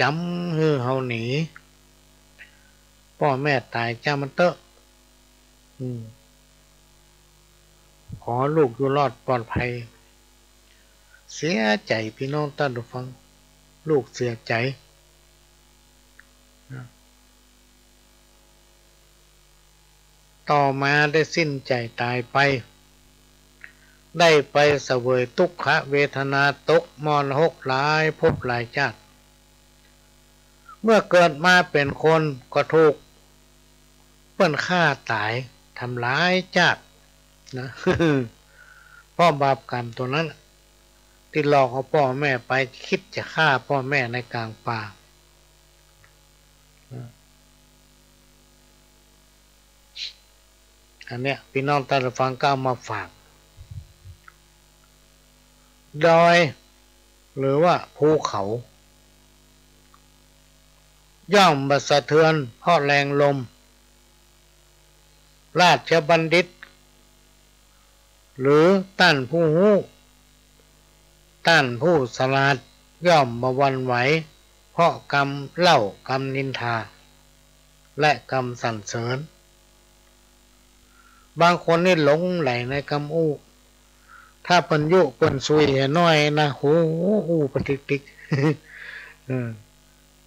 จ๋ำหื้อเฮาหนี ป้อแม่ต๋ายจ้างมันเต๊อะ อืม ขอลูกอยู่รอดปลอดภัย เสียใจ๋พี่น้องต้านผู้ฟัง ลูกเสียใจ๋นะ ต่อมาได้สิ้นใจ๋ต๋ายไป ได้ไปเสวยตุ๊กขเวทนา ตกมรหกหลายภพหลายจาติ เมื่อเกิดมาเป๋นคนก็ถูกเปิ้นฆ่าต๋าย ทำหลายจาตินะ เพราะบาปกรรมตั๋วนั้น ตี้หลอกเอาป้อแม่ไป กึ๊ดจะฆ่าป้อแม่ในก๋างป่า อันเนี้ยพี่น้องต้านผู้ฟังก็เอามาฝาก ดอย หรือว่าภูเขา ย่อมบ่สะเทือนเพราะแรงลม ราชบัณฑิต หรือต้านผู้ฮู้ ต้านผู้ฉลาด ย่อมบ่หวั่นไหว เพราะกำเล่ากำนินทา และกำสรรเสริญ บางคนนี่หลงใหลในกำอู้ ถ้าเปิ้นยุเปิ้นซุยหน้อยนะ โห อู้ปะติ๊กติ๊ก เออ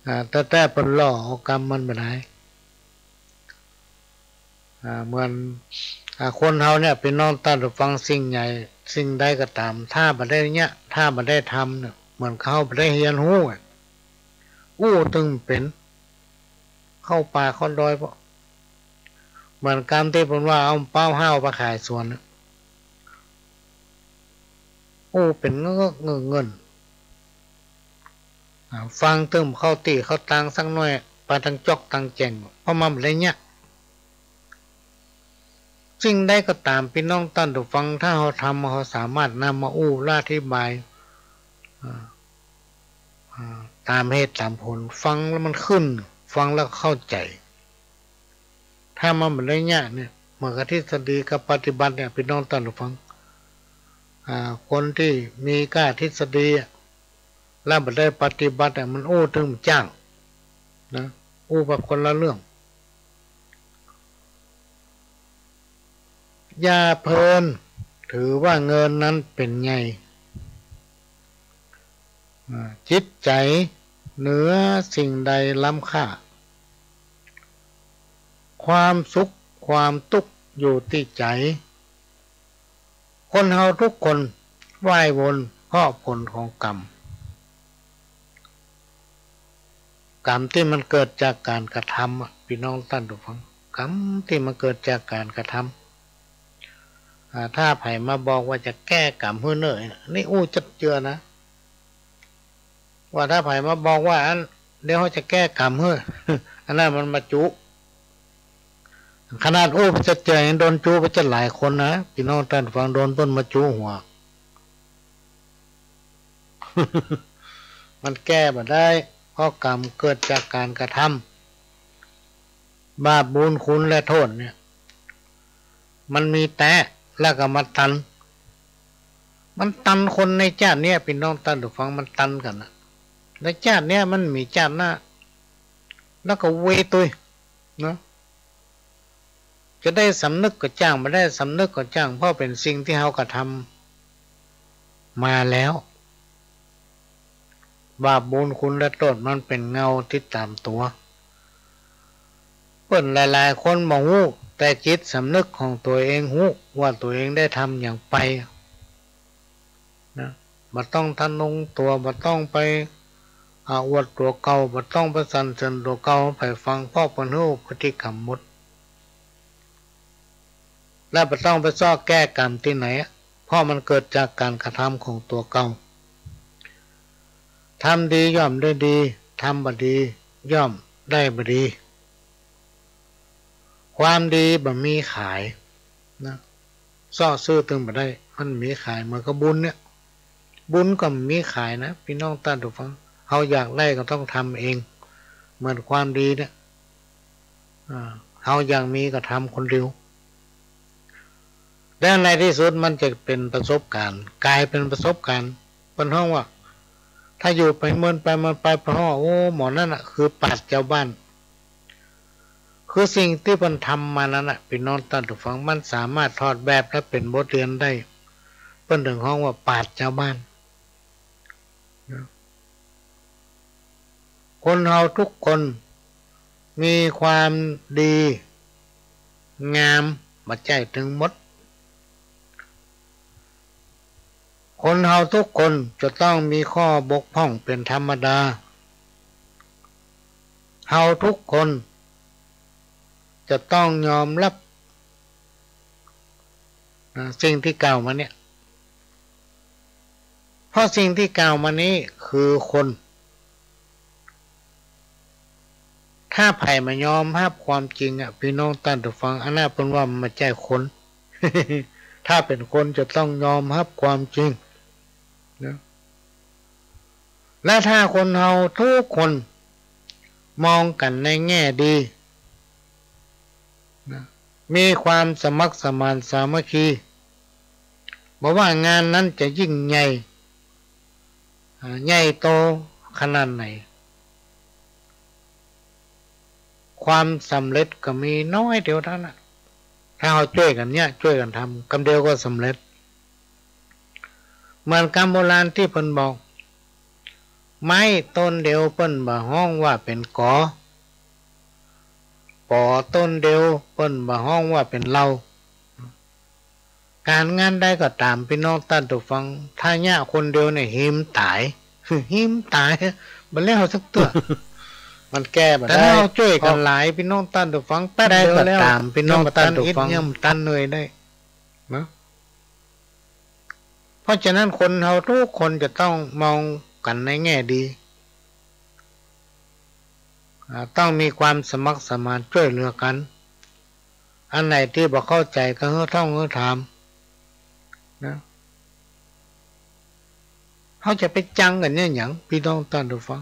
อ่า แต่ แต่เปิ้นล่อเอากำมันบ่ได้ อ่า เหมือน อ่า คนเฮาเนี่ย พี่น้องต้านผู้ฟัง สิ่งใหญ่ สิ่งใดก็ต๋าม ถ้าบ่ได้เยียะ ถ้าบ่ได้ทำเนี่ย เหมือนกับเฮาบ่ได้เฮียนฮู้อะ อู้ตึงบ่เป๋น เข้าป่าเข้าดอย เหมือนกำตี้เปิ้นว่าเอาเป๋าฮ้าวไปขายสวนน่ะ อู้เป๋นเงอะเงอะเงิน อ่า ฟังตึงบ่เข้าตี้เข้าตางสักหน้อย ไปตังจ๊อกตังแจ่ง เพราะมันบ่ได้เยียะ สิ่งใดก็ต๋าม ปี้น้องต้านผู้ฟัง ถ้าเฮาทำ เฮาสามารถนำมาอู้และอธิบาย อ่า อ่า ต๋ามเหตุต๋ามผล ฟังแล้วมันขึ้น ฟังแล้วเข้าใจ๋ ถ้ามันบ่ได้เยียะเนี่ย เหมือนกับทฤษฎีกับปฏิบัติเนี่ย ปี้น้องต้านผู้ฟัง อ่า คนตี้มีก้าทฤษฎีอะ แล้วบ่ได้ปฏิบัติอะ มันอู้ตึงบ่จ้างนะ อู้ไปคนละเรื่อง อย่าเพลินถือว่าเงินนั้นเป๋นใหญ่ อ่า จิตใจ๋เหนือสิ่งใดล้ำค่า ความสุขความตุ๊กข์อยู่ตี้ใจ๋ คนเฮาทุกคนว่ายวนเพราะผลของกรรม กรรมตี้มันเกิดจากก๋านกระทำอะ ปี้น้องต้านผู้ฟัง กรรมตี้มันเกิดจากก๋านกระทำ อ่า ถ้าใผมาบอกว่าจะแก้กรรมหื้อเน่อ นี่อู้จัดเจือนะ ว่าถ้าใผมาบอกว่าอัน เดี๋ยวเฮาจะแก้กรรมหื้อ อันนั้นมันมาจุ ขนาดอู้ไปจัดเจือยังโดนจุไปจัดหลายคนนะ ปี้น้องต้านผู้ฟัง โดนเปิ้นมาจุหัว มันแก้บ่ได้ เพราะกรรมเกิดจากก๋านกระทำ บาปบุญคุณและโต้ษเนี่ย มันมีแต๊ แล้วก็มาตัน มันตันคนในจาติเนี้ย ปี้น้องต้านผู้ฟัง มันตันกั๋นนะ ในจาติเนี้ยมันมีจาติหน้า แล้วก็เวรตุ๊ย เนาะ จะได้สำนึกก็จ้าง บ่ได้สำนึกก็จ้าง เพราะเป๋นสิ่งตี้เฮากระทำมาแล้ว บาปบุญคุณและโต้ษมันเป๋นเงาติดต๋ามตั๋ว เปิ้นหลายๆ คนบ่ฮู้ แต่จิตสำนึกของตั๋วเองฮู้ว่าตั๋วเองได้ทำหยังไป นะ บ่ต้องทะนงตั๋ว บ่ต้องไป อ่า อวดตั๋วเก่า บ่ต้องไปสรรเสริญตั๋วเก่า ใผฟัง เพราะเปิ้นฮู้พฤติกรรมหมด และบ่ต้องไปเซาะแก้กรรมตี้ไหนอะ เพราะมันเกิดจากก๋านกระทำของตั๋วเก่า ทำดีย่อมได้ดี ทำบ่ดีย่อมได้บ่ดี ความดีบ่มีขายนะ เซาะซื้อตึงบ่ได้ มันบ่มีขาย เหมือนกับบุญเนี่ย บุญก็บ่มีขายนะ ปี้น้องต้านผู้ฟัง เฮาอยากได้ก็ต้องทำเอง เหมือนความดีเนี่ย อ่า เฮาอยากมีก็ทำคนเดียว และในตี้สุดมันจะเป๋นประสบก๋ารณ์ ก๋ายเป๋นประสบก๋ารณ์ เปิ้นฮ้องว่า ถ้าอยู่ไปเมินไปเมินไป เปิ้นฮ้อง โอ้ หมอนั่นน่ะ คือปราชญ์จาวบ้าน คือสิ่งตี้เปิ้นทำมานั้นน่ะ ปี้น้องต้านผู้ฟัง มันสามารถถอดแบบและเป๋นบทเรียนได้ เปิ้นเถิงฮ้องว่าปราชญ์จาวบ้าน คนเฮาทุกคนมีความดีงามบ่ใจ้ตึงหมด คนเฮาทุกคนจะต้องมีข้อบกพร่องเป๋นธรรมดา เฮาทุกคนจะต้องยอมฮับ อ่า สิ่งตี้กล่าวมาเนี่ย เพราะสิ่งตี้กล่าวมานี้คือคน ถ้าใผบ่ยอมฮับความจริงอะ ปี้น้องต้านผู้ฟัง อันนั้นเปิ้นว่ามันบ่ใจ้คน ถ้าเป๋นคนจะต้องยอมฮับความจริงนะ และถ้าคนเฮาทุกคนมองกั๋นในแง่ดีนะ มีความสมัครสมานสามัคคี บ่ว่างานนั้นจะยิ่งใหญ่ อ่า ใหญ่โตขนาดไหน ความสำเร็จก็มีน้อยเดียวเต้านั้น ถ้าเฮาจ้วยกั๋นเนี่ย จ้วยกั๋นทำ กำเดียวก็สำเร็จ เหมือนกำโบราณตี้เปิ้นบอก ไม้ต้นเดียวเปิ้นบ่ฮ้องว่าเป๋นกอ ปอต้นเดียวเปิ้นบ่ฮ้องว่าเป๋นเหล้า ก๋านงานใดก็ต๋าม ปี้น้องต้านผู้ฟัง ถ้าเยียะคนเดียวเนี่ย หิมต๋าย หิมต๋าย บ่แล้วสักเตื้อ มันแก้บ่ได้ แต่ถ้าเฮาจ้วยกั๋นหลาย ปี้น้องต้านผู้ฟัง แป๊บเดียวแล้ว ต๋าม ปี้น้องต้านผู้ฟัง ยังบ่ตันเหนื่อยได้นะ เพราะฉะนั้นคนเฮากู้คนจะต้องมองกั๋นในแง่ดี อ่า ต้องมีความสมัครสมานจ้วยเหลือกั๋น อันไหนตี้บ่เข้าใจ๋ก็หื้อท่องหื้อถามนะ เฮาจะไปจังกั๋นเยียะหยัง ปี้น้องต้านผู้ฟัง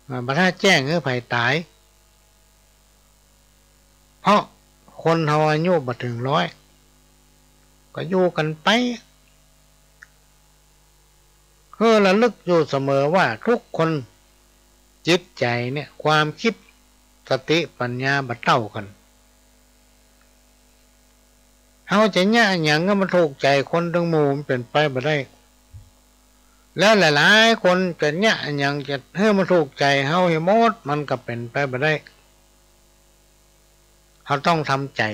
อ่า บ่ถ้าแจ้งหื้อใผต๋าย เพราะคนเฮาอายุบ่เถิงร้อย ก็อยู่กั๋นไป หื้อระลึกอยู่เสมอว่ากู้คนจิตใจ๋เนี่ย ความกึ๊ด สติ ปั๋ญญาบ่เต้ากั๋น เฮาจะเยียะหยังหื้อมันถูกใจ๋คนตึงหมู่ มันเป๋นไปบ่ได้ แล้วหลายๆ คนจะเยียะหยังจะหื้อมันถูกใจ๋เฮาหื้อหมด มันก็เป๋นไปบ่ได้ เฮาต้องทำใจ๋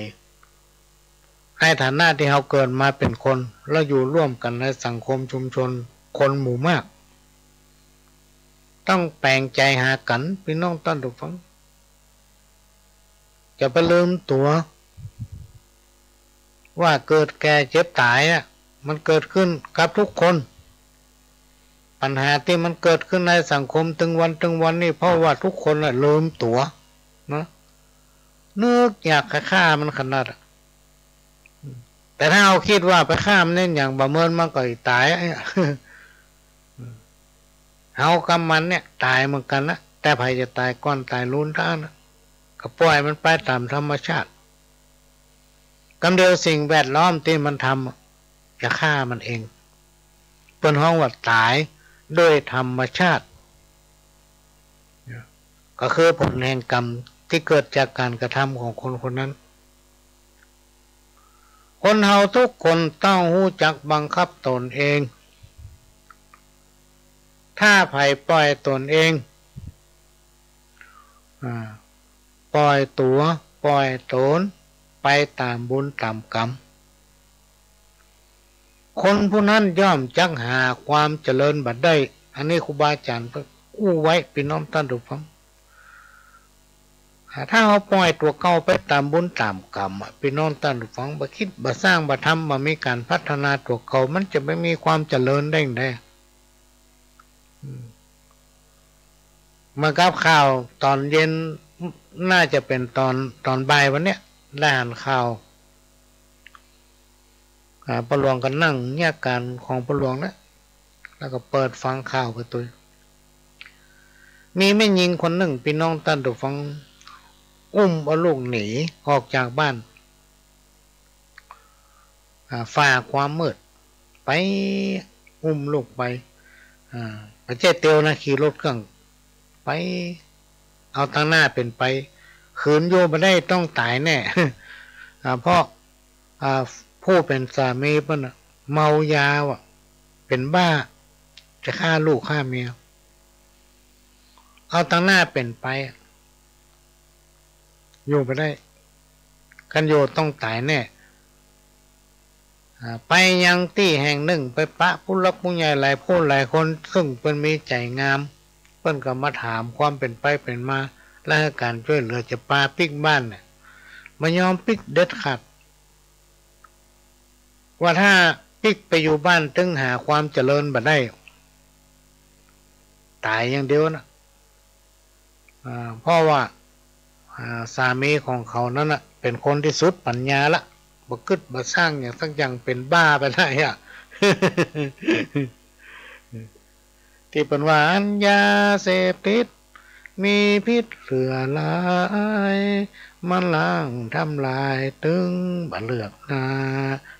ในฐานะตี้เฮาเกิดมาเป๋นคน แล้วอยู่ร่วมกั๋นในสังคมชุมชนคนหมู่มาก ต้องแป๋งใจ๋หากั๋น ปี้น้องต้านผู้ฟัง จะไปลืมตั๋ว ว่าเกิดแก่เจ็บต๋ายอะ มันเกิดขึ้นกับกู้คน ปัญหาตี้มันเกิดขึ้นในสังคมตึงวันตึงวันนี่ เพราะว่ากู้คนน่ะลืมตั๋วนะ นึกอยากจะฆ่ามันขนาดอะ แต่ถ้าเฮากึ๊ดว่าไปฆ่ามันเยียะหยัง บ่เมินมันก็ต๋ายอะ เฮากับมันเนี่ยต๋ายเหมือนกั๋นนะ แต่ใผจะต๋ายก่อนต๋ายลูนต้านนะ ก็ป่อยมันไปต๋ามธรรมชาติ กำเดียวสิ่งแวดล้อมตี้มันทำอะ จะฆ่ามันเอง เปิ้นฮ้องว่าต๋ายโดยธรรมชาติ ก็คือผลแห่งกรรมตี้เกิดจากก๋านกระทำของคนคนนั้น คนเฮากู้คนต้องฮู้จักบังคับตนเอง ถ้าใผป่อยตนเอง อ่า ป่อยตั๋ว ป่อยตน ไปต๋ามบุญต๋ามกรรม คนผู้นั้นย่อมจักหาความเจริญบ่ได้ อันนี้ครูบาอาจ๋ารย์เปิ้นอู้ไว้ ปี้น้องต้านผู้ฟัง อ่า ถ้าเฮาป่อยตั๋วเก่าไปต๋ามบุญต๋ามกรรมอะ ปี้น้องต้านผู้ฟัง บ่กึ๊ด บ่สร้าง บ่ทำ บ่มีก๋านพัฒนาตั๋วเก่า มันจะไปมีความเจริญได้จั่งใด อืม เหมือนกับข่าวต๋อนเย็น น่าจะเป๋นต๋อน ต๋อนบ่ายวันเนี้ย ได้หันข่าว อ่า ป้อหลวงก็นั่งเยียะก๋านของป้อหลวงนะ แล้วก็เปิดฟังข่าวไปตวย มีแม่ญิงคนนึ่ง ปี้น้องต้านผู้ฟัง อุ้มเอาลูกหนีออกจากบ้าน อ่า ฝ่าความมืดไป อุ้มลูกไป อ่า บ่ใจ้เตียวนะ ขี่รถเครื่องไป เอาตังหน้าเป๋นไป ขืนอยู่บ่ได้ต้องต๋ายแน่ อ่า เพราะ อ่า ผู้เป๋นสามีเปิ้นน่ะ เมายาว่ะ เป๋นบ้า จะฆ่าลูกฆ่าเมีย เอาตังหน้าเป๋นไป อยู่บ่ได้ คันอยู่ต้องต๋ายแน่ อ่า ไปยังตี้แห่งนึ่ง ไปปะผู้หลักผู้ใหญ่หลายผู้หลายคน ซึ่งเปิ้นมีใจ๋งาม เปิ้นก็มาถามความเป๋นไปเป๋นมา และหื้อก๋านจ้วยเหลือ จะปาปิ๊กบ้านเนี่ย บ่ยอมปิ๊กเด็ดขาด ว่าถ้าปิ๊กไปอยู่บ้านตึงหาความเจริญบ่ได้ ต๋ายอย่างเดียวนะ อ่า เพราะว่า อ่า สามีของเขานั้นน่ะ เป๋นคนตี้สุดปั๋ญญาละ บ่กึ๊ดบ่สร้างหยังสักอย่าง เป๋นบ้าไปได้อะ ตี้เปิ้นว่า อันยาเสพติด มีพิษเหลือหลาย มันล้างทำลายตึงบ่เลือกหน้า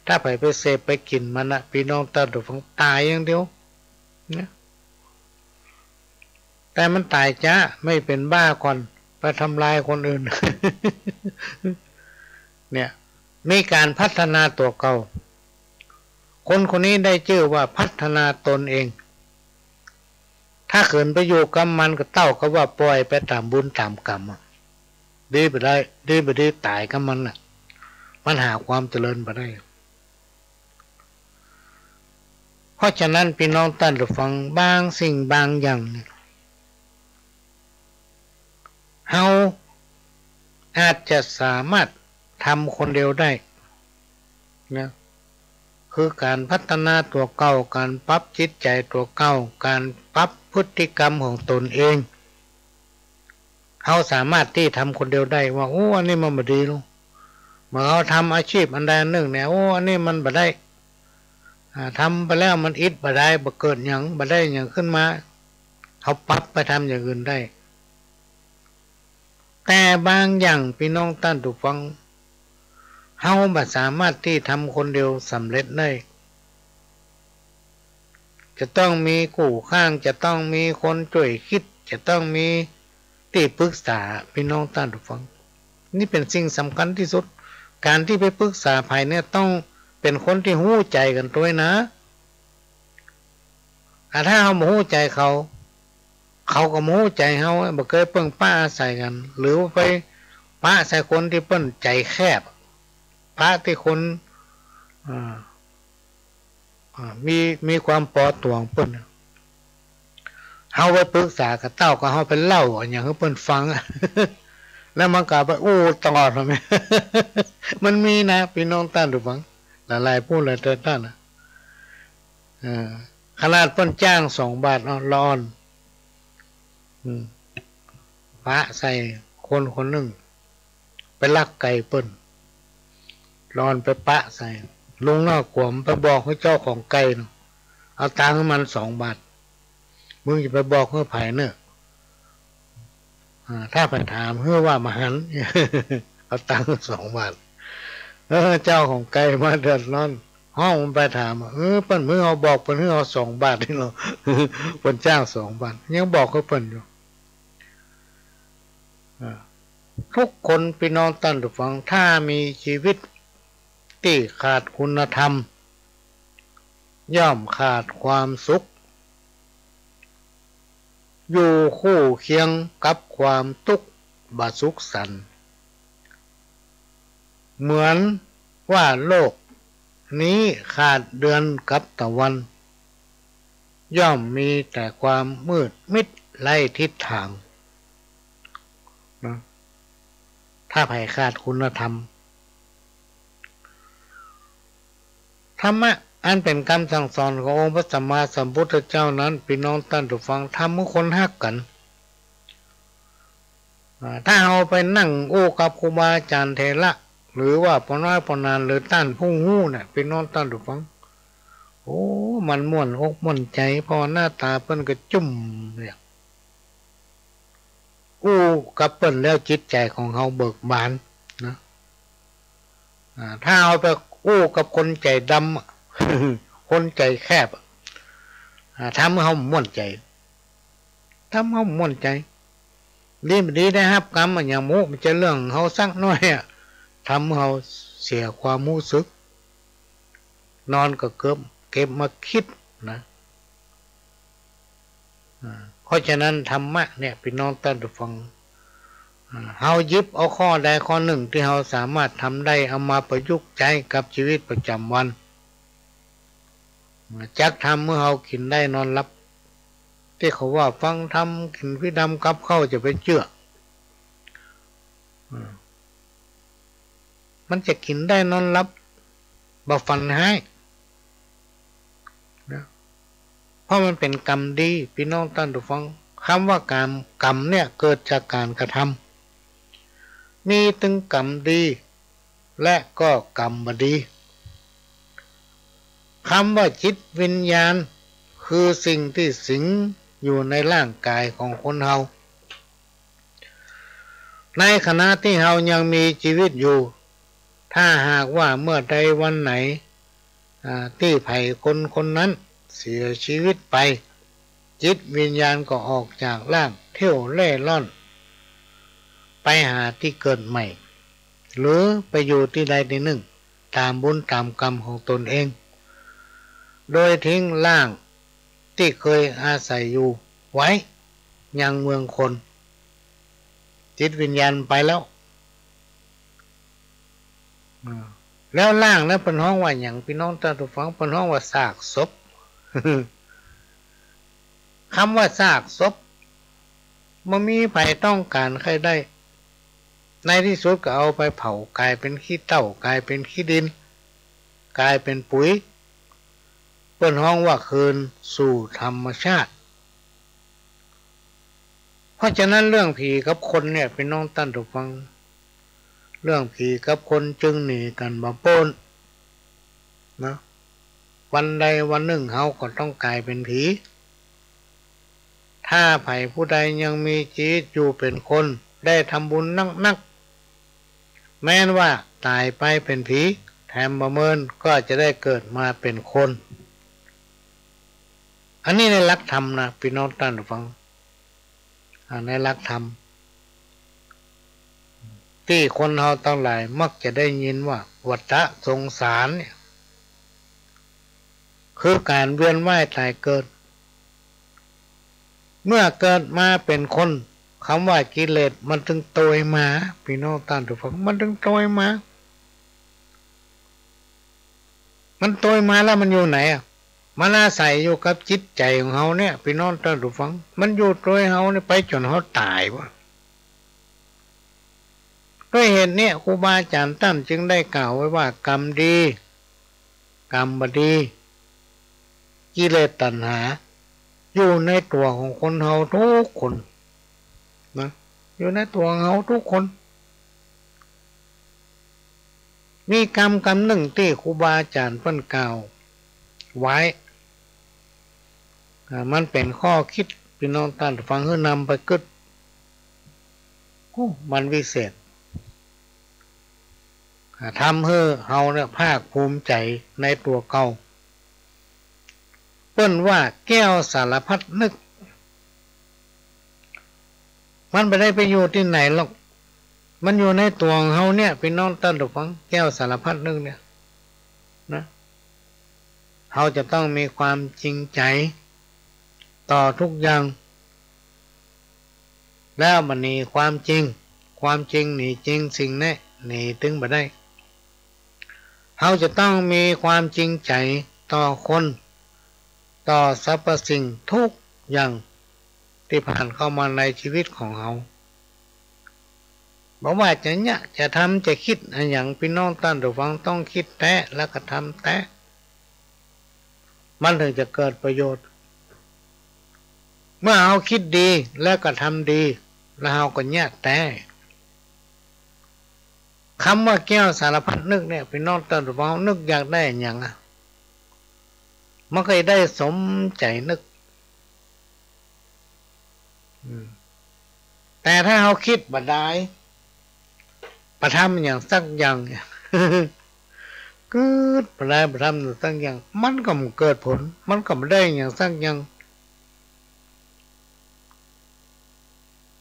ถ้าใผไปเสพไปกิ๋นมันน่ะ ปี้น้องต้านผู้ฟัง ต๋ายอย่างเดียวนะ แต่มันต๋ายจ๊ะ ไม่เป๋นบ้าก่อน ไปทำลายคนอื่น เนี่ย มีก๋านพัฒนาตั๋วเก่า คนคนนี้ได้จื้อว่าพัฒนาตนเอง ถ้าขืนไปอยู่กับมันก็เต้ากับว่าป่อยไปต๋ามบุญต๋ามกรรมอะ ดีบ่ได้ ดีบ่ดีต๋ายกับมันน่ะ มันหาความเจริญบ่ได้ เพราะฉะนั้น ปี้น้องต้านผู้ฟัง บางสิ่งบางอย่างเนี่ย เฮาอาจจะสามารถทำคนเดียวได้นะ คือก๋านพัฒนาตั๋วเก่า ก๋านปรับจิตใจ๋ตั๋วเก่า ก๋านปรับพฤติกรรมของตนเอง เฮาสามารถตี้ทำคนเดียวได้ว่า โอ้ อันนี้มันบ่ดีลูก เมื่อเฮาทำอาชีพอันใดอันนึ่งเนี่ย โอ้ อันนี้มันบ่ได้ อ่า ทำไปแล้วมันอิดบ่ได้ บ่เกิดหยัง บ่ได้หยังขึ้นมา เฮาปรับไปทำอย่างอื่นได้ แต่บางอย่าง ปี้น้องต้านผู้ฟัง เฮาบ่สามารถตี้ทำคนเดียวสำเร็จได้ จะต้องมีกู้ข้าง จะต้องมีคนจ้วยกึ๊ด จะต้องมีตี้ปรึกษา ปี้น้องต้านผู้ฟัง นี่เป๋นสิ่งสำคัญตี้สุด ก๋านตี้ไปปรึกษาใผเนี่ย ต้องเป๋นคนตี้ฮู้ใจ๋กั๋นตวยนะ อ่า ถ้าเฮาบ่ฮู้ใจ๋เขา เขาก็บ่ฮู้ใจ๋เฮา บ่เกยเปิ้งปะอาศัยกั๋น หรือว่าไปปะใส่คนตี้เปิ้นใจ๋แคบ ปะตี้คน อ่า อ่า มี มีความปอตั๋วของเปิ้น เฮาไปปรึกษากับเต้า ก็เฮาไปเล่าอะหยังหื้อเปิ้นฟัง แล้วมันก็ไปอู้ตอด มันมีนะ ปี้น้องต้านผู้ฟัง หลายๆ ผู้หลายๆ ต้านนะ เออ ขนาดเปิ้นจ้างสองบาทเนาะ ละอ่อน อืม ปะใส่คนคนนึ่ง ไปลักไก่เปิ้น ละอ่อนไปปะใส่ ลุงหน้าขวมไปบอกหื้อเจ้าของไก่เนาะ เอาตังค์หื้อมันสองบาท มึงจะไปบอกหื้อใผเน่อ อ่า ถ้าใผถามหื้อว่าบ่หัน เอาตังค์สองบาท เออ เจ้าของไก่มาเดือดร้อน ฮ้องมันไปถาม เออ เปิ้นหื้อเฮาบอก เปิ้นหื้อเฮาสองบาทนี่เนาะ เปิ้นจ้างสองบาท ยังบอกหื้อเปิ้นอยู่ อ่า ทุกคน ปี้น้องต้านผู้ฟัง ถ้ามีชีวิตตี้ขาดคุณธรรม ย่อมขาดความสุข อยู่คู่เคียงกับความตุ๊กข์บ่สุขสันต์ เหมือนว่าโลกนี้ขาดเดือนกับตะวัน ย่อมมีแต่ความมืดมิดไร้ทิศทาง นะ ถ้าใผขาดคุณธรรม ธรรมะอันเป๋นกำสั่งสอนขององค์พระสัมมาสัมพุทธเจ้านั้น ปี้น้องต้านผู้ฟัง ทำหื้อคนฮักกั๋น อ่า ถ้าเฮาไปนั่งอู้กับครูบาอาจ๋ารย์เถระ หรือว่าป้อน้อยป้อนาน หรือต้านผู้ฮู้เนี่ย ปี้น้องต้านผู้ฟัง โอ้ มันม่วนอกม่วนใจ๋ เพราะหน้าต๋าเปิ้นก็จุ่มเนี่ย อู้กับเปิ้นแล้วจิตใจ๋ของเฮาเบิกบานนะ อ่า ถ้าเฮาไปอู้กับคนใจ๋ดำอะ คนใจ๋แคบอะ อ่า ทำหื้อเฮาม่วนใจ๋ ทำหื้อเฮาม่วนใจ๋ ดีบ่ดีได้ฮับกรรมอะหยังบ่ฮู้ บ่ใจ้เรื่องเฮาสักหน้อยอะ ทำหื้อเฮาเสียความฮู้สึก นอนก็เก็บ เก็บมากึ๊ดนะ อ่า เพราะฉะนั้นธรรมะเนี่ย ปี้น้องต้านผู้ฟัง อ่า เฮาหยิบเอาข้อใดข้อนึ่งตี้เฮาสามารถทำได้ เอามาประยุกต์ใจ๊กับชีวิตประจ๋ำวัน อ่า จักทำหื้อเฮากิ๋นได้นอนหลับ ตี้เขาว่าฟังธรรม กิ๋นฟรีดำกับข้าว จะไปเจื้อ อ่า มันจะกิ๋นได้นอนหลับ บ่ฝันฮ้ายนะ เพราะมันเป๋นกรรมดี ปี้น้องต้านผู้ฟัง กำว่ากรรม กรรมเนี่ยเกิดจากก๋านกระทำ มีตึงกรรมดี และก็กรรมบ่ดี กำว่าจิตวิญญาณ คือสิ่งตี้สิงอยู่ในร่างก๋ายของคนเฮา ในขณะตี้เฮายังมีจีวิตอยู่ ถ้าหากว่าเมื่อใดวันไหน อ่า ตี้ใผคนคนนั้นเสียจีวิตไป จิตวิญญาณก็ออกจากร่างเที่ยวเล่ร่อน ไปหาตี้เกิดใหม่ หรือไปอยู่ตี้ใดตี้นึ่ง ต๋ามบุญต๋ามกรรมของตนเอง โดยทิ้งร่างตี้เกยอาศัยอยู่ไว้ยังเมืองคน จิตวิญญาณไปแล้ว อ่า แล้วร่างนั้นเปิ้นฮ้องว่าหยัง ปี้น้องต้านผู้ฟัง เปิ้นฮ้องว่าซากศพ คำว่าซากศพ บ่มีใผต้องก๋านใค่ได้ ในตี้สุดก็เอาไปเผา ก๋ายเป๋นขี้เถ้า ก๋ายเป๋นขี้ดิน ก๋ายเป๋นปุ๋ย เปิ้นฮ้องว่าคืนสู่ธรรมชาติ เพราะฉะนั้นเรื่องผีกับคนเนี่ย ปี้น้องต้านผู้ฟัง เรื่องผีกับคนจึงหนีกั๋นบ่ป๊นนะ วันใดวันหนึ่งเฮาก็ต้องก๋ายเป๋นผี ถ้าใผผู้ใดยังมีจีวิตอยู่เป๋นคน ได้ทำบุญนักๆ แม้นว่าต๋ายไปเป๋นผี แถมบ่เมินก็จะได้เกิดมาเป๋นคน อันนี้ในหลักธรรมนะ ปี้น้องต้านผู้ฟัง อ่า ในหลักธรรม ตี้คนเฮาตังหลายมักจะได้ยินว่าวัฏฏะสงสารเนี่ย คือก๋านเวียนว่ายต๋ายเกิด เมื่อเกิดมาเป๋นคน กำว่ากิเลสมันตึงโตยมา ปี้น้องต้านผู้ฟัง มันตึงโตยมา มันโตยมาแล้วมันอยู่ไหนอะ มันอาศัยอยู่กับจิตใจ๋ของเฮาเนี่ย ปี้น้องต้านผู้ฟัง มันอยู่ตวยเฮาเนี่ยไปจ๋นเฮาต๋ายวะ ด้วยเหตุเนี่ย ครูบาอาจ๋ารย์ต้านจึงได้กล่าวไว้ว่า กรรมดี กรรมบ่ดี กิเลสตัณหา อยู่ในตั๋วของคนเฮาทุกคนนะ อยู่ในตั๋วของเฮาทุกคน มีกำกำนึ่งตี้ครูบาอาจ๋ารย์เปิ้นกล่าวไว้ อ่า มันเป๋นข้อคิดปี้น้องต้านฟังหื้อนำไปกึ๊ด โอ้ มันวิเศษ อ่า ทำหื้อเฮาเนี่ยภาคภูมิใจ๋ในตั๋วเก่า เปิ้นว่าแก้วสารพัดนึก มันบ่ได้ไปอยู่ตี้ไหนหรอก มันอยู่ในตั๋วของเฮาเนี่ย ปี้น้องต้านฟัง แก้วสารพัดนึกเนี่ยนะ เฮาจะต้องมีความจริงใจ๋ต่อทุกอย่าง แล้วบ่หนีความจริง ความจริงหนีจริงสิ่งแน่ หนีตึงบ่ได้ เฮาจะต้องมีความจริงใจ๋ต่อคน ต่อสรรพสิ่งทุกอย่างตี้ผ่านเข้ามาในจีวิตของเฮา บ่ว่าจะเยียะ จะทำ จะกึ๊ดอะหยัง ปี้น้องต้านฟังต้องกึ๊ดแต๊ แล้วก็ทำแต๊ มันถึงจะเกิดประโยชน์ เมื่อเฮากึ๊ดดี แล้วก็ทำดี แล้วเฮาก็เยียะแต๊ กำว่าแก้วสารพัดนึกเนี่ย ปี้น้องต้านฟังนึกอยากได้อะหยังอะ มันก็ได้สมใจ๋นึก อืม แต่ถ้าเฮากึ๊ดบ่ดาย บ่ทำอะหยังสักอย่าง กึ๊ดบ่ดาย บ่ทำอะหยังสักอย่าง มันก็บ่เกิดผล มันก็บ่ได้อะหยังสักอย่าง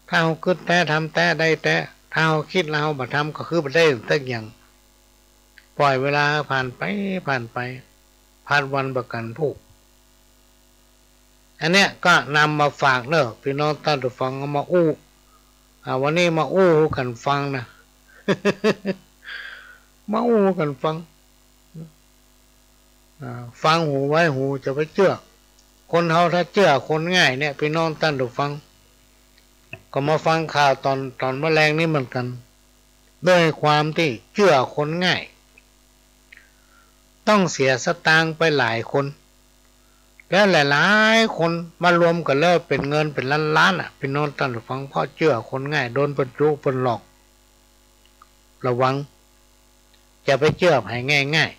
ถ้าเฮากึ๊ดแต๊ ทำแต๊ ได้แต๊ ถ้าเฮากึ๊ดแล้วเฮาบ่ทำ ก็คือบ่ได้อะหยังสักอย่าง ป่อยเวลาผ่านไป ผ่านไป พลาดวันประกั๋นพรุ่ง อันเนี้ยก็นำมาฝากเน่อ ปี้น้องต้านฟัง เอามาอู้ อ่า วันนี้มาอู้กั๋นฟังนะ มาอู้กั๋นฟัง อ่า ฟังหูไว้หู จะไปเจื้อ คนเฮาถ้าเจื้อคนง่ายเนี่ย ปี้น้องต้านฟัง ก็มาฟังข่าวต๋อน ต๋อนเมื่อแลงนี้เหมือนกั๋น ด้วยความตี้เจื้อคนง่าย ต้องเสียสตางค์ไปหลายคน แล้วหลายๆ คนมารวมกั๋นแล้วเป๋นเงินเป๋นล้านๆ อะ ปี้น้องต้านฟัง เพราะเจื้อคนง่าย โดนเปิ้นจุเปิ้นหลอก ระวัง จะไปเจื้อใผง่าย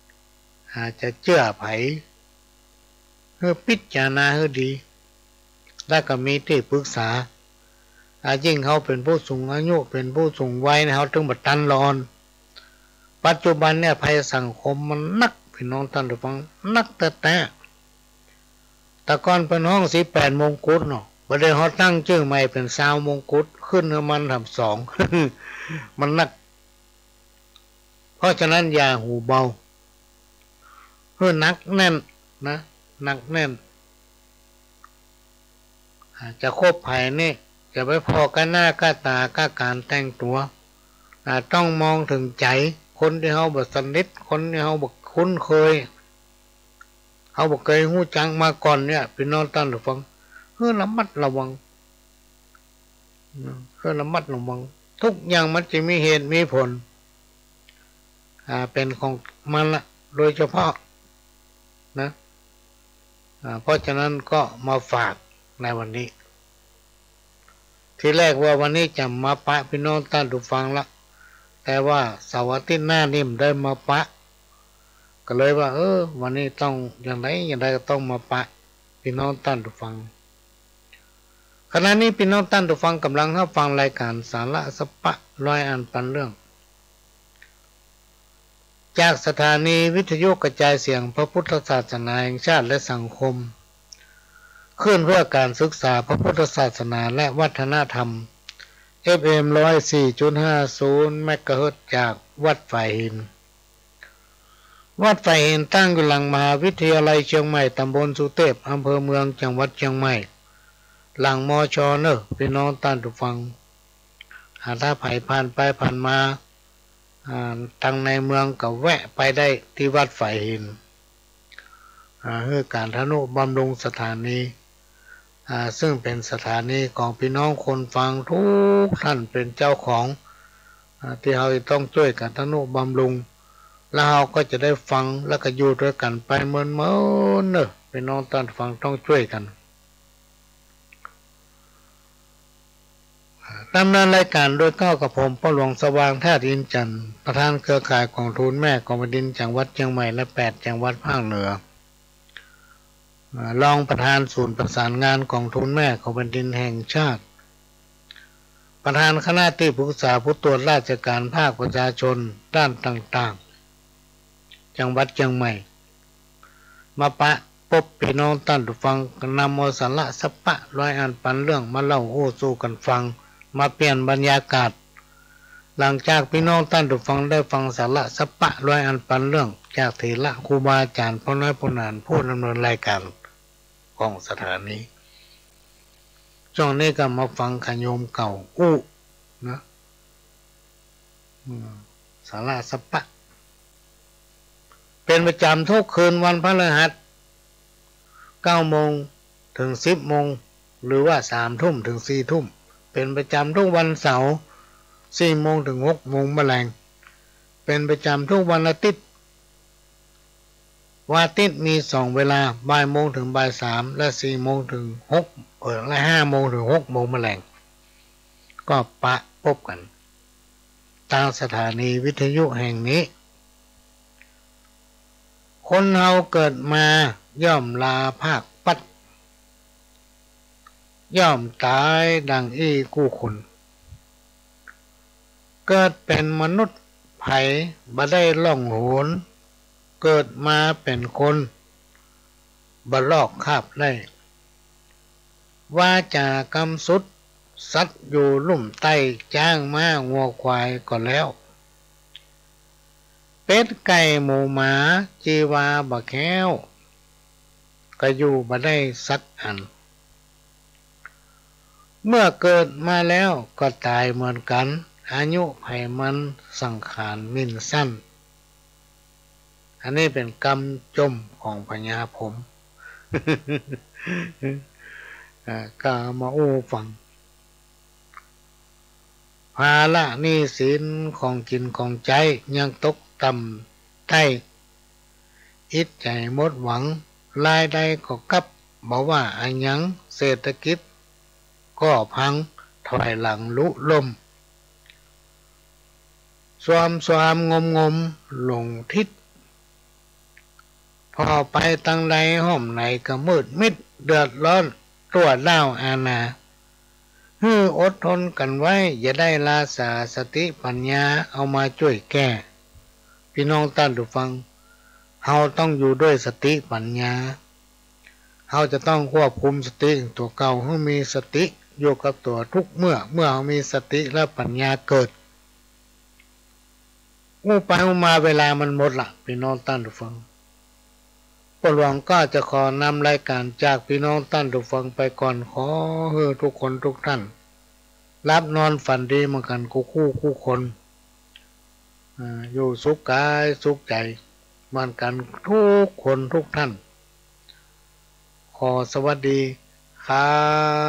ๆ อ่า จะเจื้อใผ หื้อพิจารณาหื้อดี แล้วก็มีตี้ปรึกษา อ่า ยิ่งเฮาเป๋นผู้สูงอายุ เป๋นผู้สูงวัยเนี่ย เฮาตึงบ่ตันหลอน ปัจจุบันเนี่ย ภัยสังคมมันนัก ปี้น้องต้านฟัง นักแต๊ๆ แต่ก่อนเปิ้นฮ้องสิบแปดมงกุฎเนาะ บ่าเดี่ยวเฮาตั้งจื้อใหม่เป๋นซาวมงกุฎ ขึ้นหื้อมันแถมสอง มันนัก เพราะฉะนั้นอย่าหูเบา หื้อหนักแน่นนะ หนักแน่น อ่า จะคบใผนี่ จะไปผ่อก้าหน้าก้าต๋าก้าก๋านแต่งตั๋ว อ่า ต้องมองเถิงใจ๋ คนตี้เฮาบ่สนิท คนตี้เฮาบ่คุ้นเคย บ่เกยฮู้จักมาก่อนเนี่ย ปี้น้องต้านผู้ฟัง หื้อระมัดระวัง หื้อระมัดระวัง กู้อย่างมันจะมีเหตุมีผล อ่า เป๋นของมันละ โดยเฉพาะนะ อ่า เพราะฉะนั้นก็มาฝากในวันนี้ ทีแรกว่าวันนี้จะมาปะปี้น้องต้านผู้ฟังละ แต่ว่าเสาร์อาทิตย์หน้านี่บ่ได้มาปะ ก็เลยว่า เออ วันนี้ต้องอย่างใดอย่างใดก็ต้องมาปะปี้น้องต้านผู้ฟัง ขณะนี้ปี้น้องต้านผู้ฟังก่ำลังฮับฟังรายก๋านสาระสะปะร้อยอันปันเรื่อง จากสถานีวิทยุกระจายเสียงพระพุทธศาสนาแห่งชาติและสังคม คลื่นเพื่อการศึกษาพระพุทธศาสนาและวัฒนธรรม เอฟเอ็ม ร้อยสี่จุดห้าศูนย์ เมกะเฮิรตซ์ จากวัดฝายหิน วัดฝายหินตั้งอยู่หลังมหาวิทยาลัยเชียงใหม่ ตำบลสุเทพ อำเภอเมือง จังหวัดเชียงใหม่ หลัง มช. เน่อ ปี้น้องต้านผู้ฟัง อ่า ถ้าใผผ่านไปผ่านมา อ่า ตังในเมืองก็แวะไปได้ตี้วัดฝายหิน อ่า หื้อก๋านทนุบำรุงสถานี อ่า ซึ่งเป๋นสถานีของปี้น้องคนฟังกู้ต้านเป๋นเจ้าของ อ่า ตี้เฮาจะต้องจ้วยกั๋นทนุบำรุง แล้วเฮาก็จะได้ฟัง แล้วก็อยู่ตวยกั๋นไปเมินๆ เน่อ ปี้น้องต้านผู้ฟังต้องจ้วยกั๋น ดำเนินรายก๋านโดยเก้ากับผม ป้อหลวงสว่าง ธาตุอินทร์จันทร์ ประธานเครือข่ายก๋องทุนแม่ของแผ่นดินจังหวัดเชียงใหม่และแปดจังหวัดภาคเหนือ อ่า รองประธานศูนย์ประสานงานก๋องทุนแม่ของแผ่นดินแห่งชาติ ประธานคณะตี้ปรึกษาผู้ตรวจราชก๋านภาคประชาชนด้านต่างๆ จังหวัดเชียงใหม่ มาปะปบปี้น้องต้านผู้ฟัง นำเอาสาระสะปะร้อยอันปันเรื่องมาเล่าอู้สู่กั๋นฟัง มาเปลี่ยนบรรยากาศ หลังจากปี้น้องต้านผู้ฟังได้ฟังสาระสะปะร้อยอันปันเรื่องจากเถระครูบาอาจ๋ารย์ พ่อน้อย พ่อหนาน ผู้ดำเนินรายก๋านของสถานี จ้วงนี้ก็มาฟังขะโยมเก่าอู้นะ อืม สาระสะปะ เป๋นประจ๋ำกู้คืนวันพฤหัส เก้าโมงเถิงสิบโมง หรือว่าสามทุ่มเถิงสี่ทุ่ม เป๋นประจ๋ำกู้วันเสาร์ สี่โมงเถิงหกโมงแมลง เป๋นประจ๋ำกู้วันอาทิตย์ วันอาทิตย์มีสองเวลา บ่ายโมงเถิงบ่ายสาม และสี่โมงเถิงหก เอ่อ และห้าโมงเถิงหกโมงแมลง ก็ปะปบกั๋น ตางสถานีวิทยุแห่งนี้ คนเฮาเกิดมาย่อมลาพรากปัด ย่อมต๋ายดังอี้กู้คน เกิดเป๋นมนุษย์ใผบ่ได้ล่องหน เกิดมาเป๋นคนบ่ลอกคาบได้ วาจากำสุด สัตว์อยู่ลุ่มใต้ จ๊างม้างัวควายก็แล้ว เป็ดไก่หมูหมา จีวาบ่แคล้ว ก็อยู่บ่ได้สักอัน เมื่อเกิดมาแล้วก็ต๋ายเหมือนกั๋น อายุใผมัน สังขารมิ่นสั้น อันนี้เป๋นกำจ่มของพญาผม อ่า ก็เอามาอู้ฟัง ภาระหนี้สินของกิ๋นของใจ๊ยังตกต่ำต้อย อิดใจ๋หมดหวัง รายได้ก็กับ บ่ว่าอะหยัง เศรษฐกิจก็พัง ถอยหลังลุล่ม ซวมซวมงมงมหลงทิศ ผ่อไปตางใดห้อมไหนก็มืดมิด เดือดร้อนตั้วด้าวอานา หื้ออดทนกั๋นไว้ อย่าได้ล้าสา สติปัญญาเอามาจ้วยแก้ ปี้น้องต้านผู้ฟัง เฮาต้องอยู่ด้วยสติปัญญา เฮาจะต้องควบคุมสติตั๋วเก่า หื้อมีสติอยู่กับตั๋วทุกเมื่อ เมื่อเฮามีสติแล้วปัญญาเกิด อู้ไปอู้มาเวลามันหมดละ ปี้น้องต้านผู้ฟัง ป้อหลวงก็จะขอนำรายก๋านจากปี้น้องต้านผู้ฟังไปก่อน ขอหื้อทุกคนทุกท่าน หลับนอนฝันดีเหมือนกั๋นกู้คู่กู้คน อ่า อยู่สุขก๋ายสุขใจ๋เหมือนกั๋นทุกคนทุกท่าน ขอสวัสดีครับ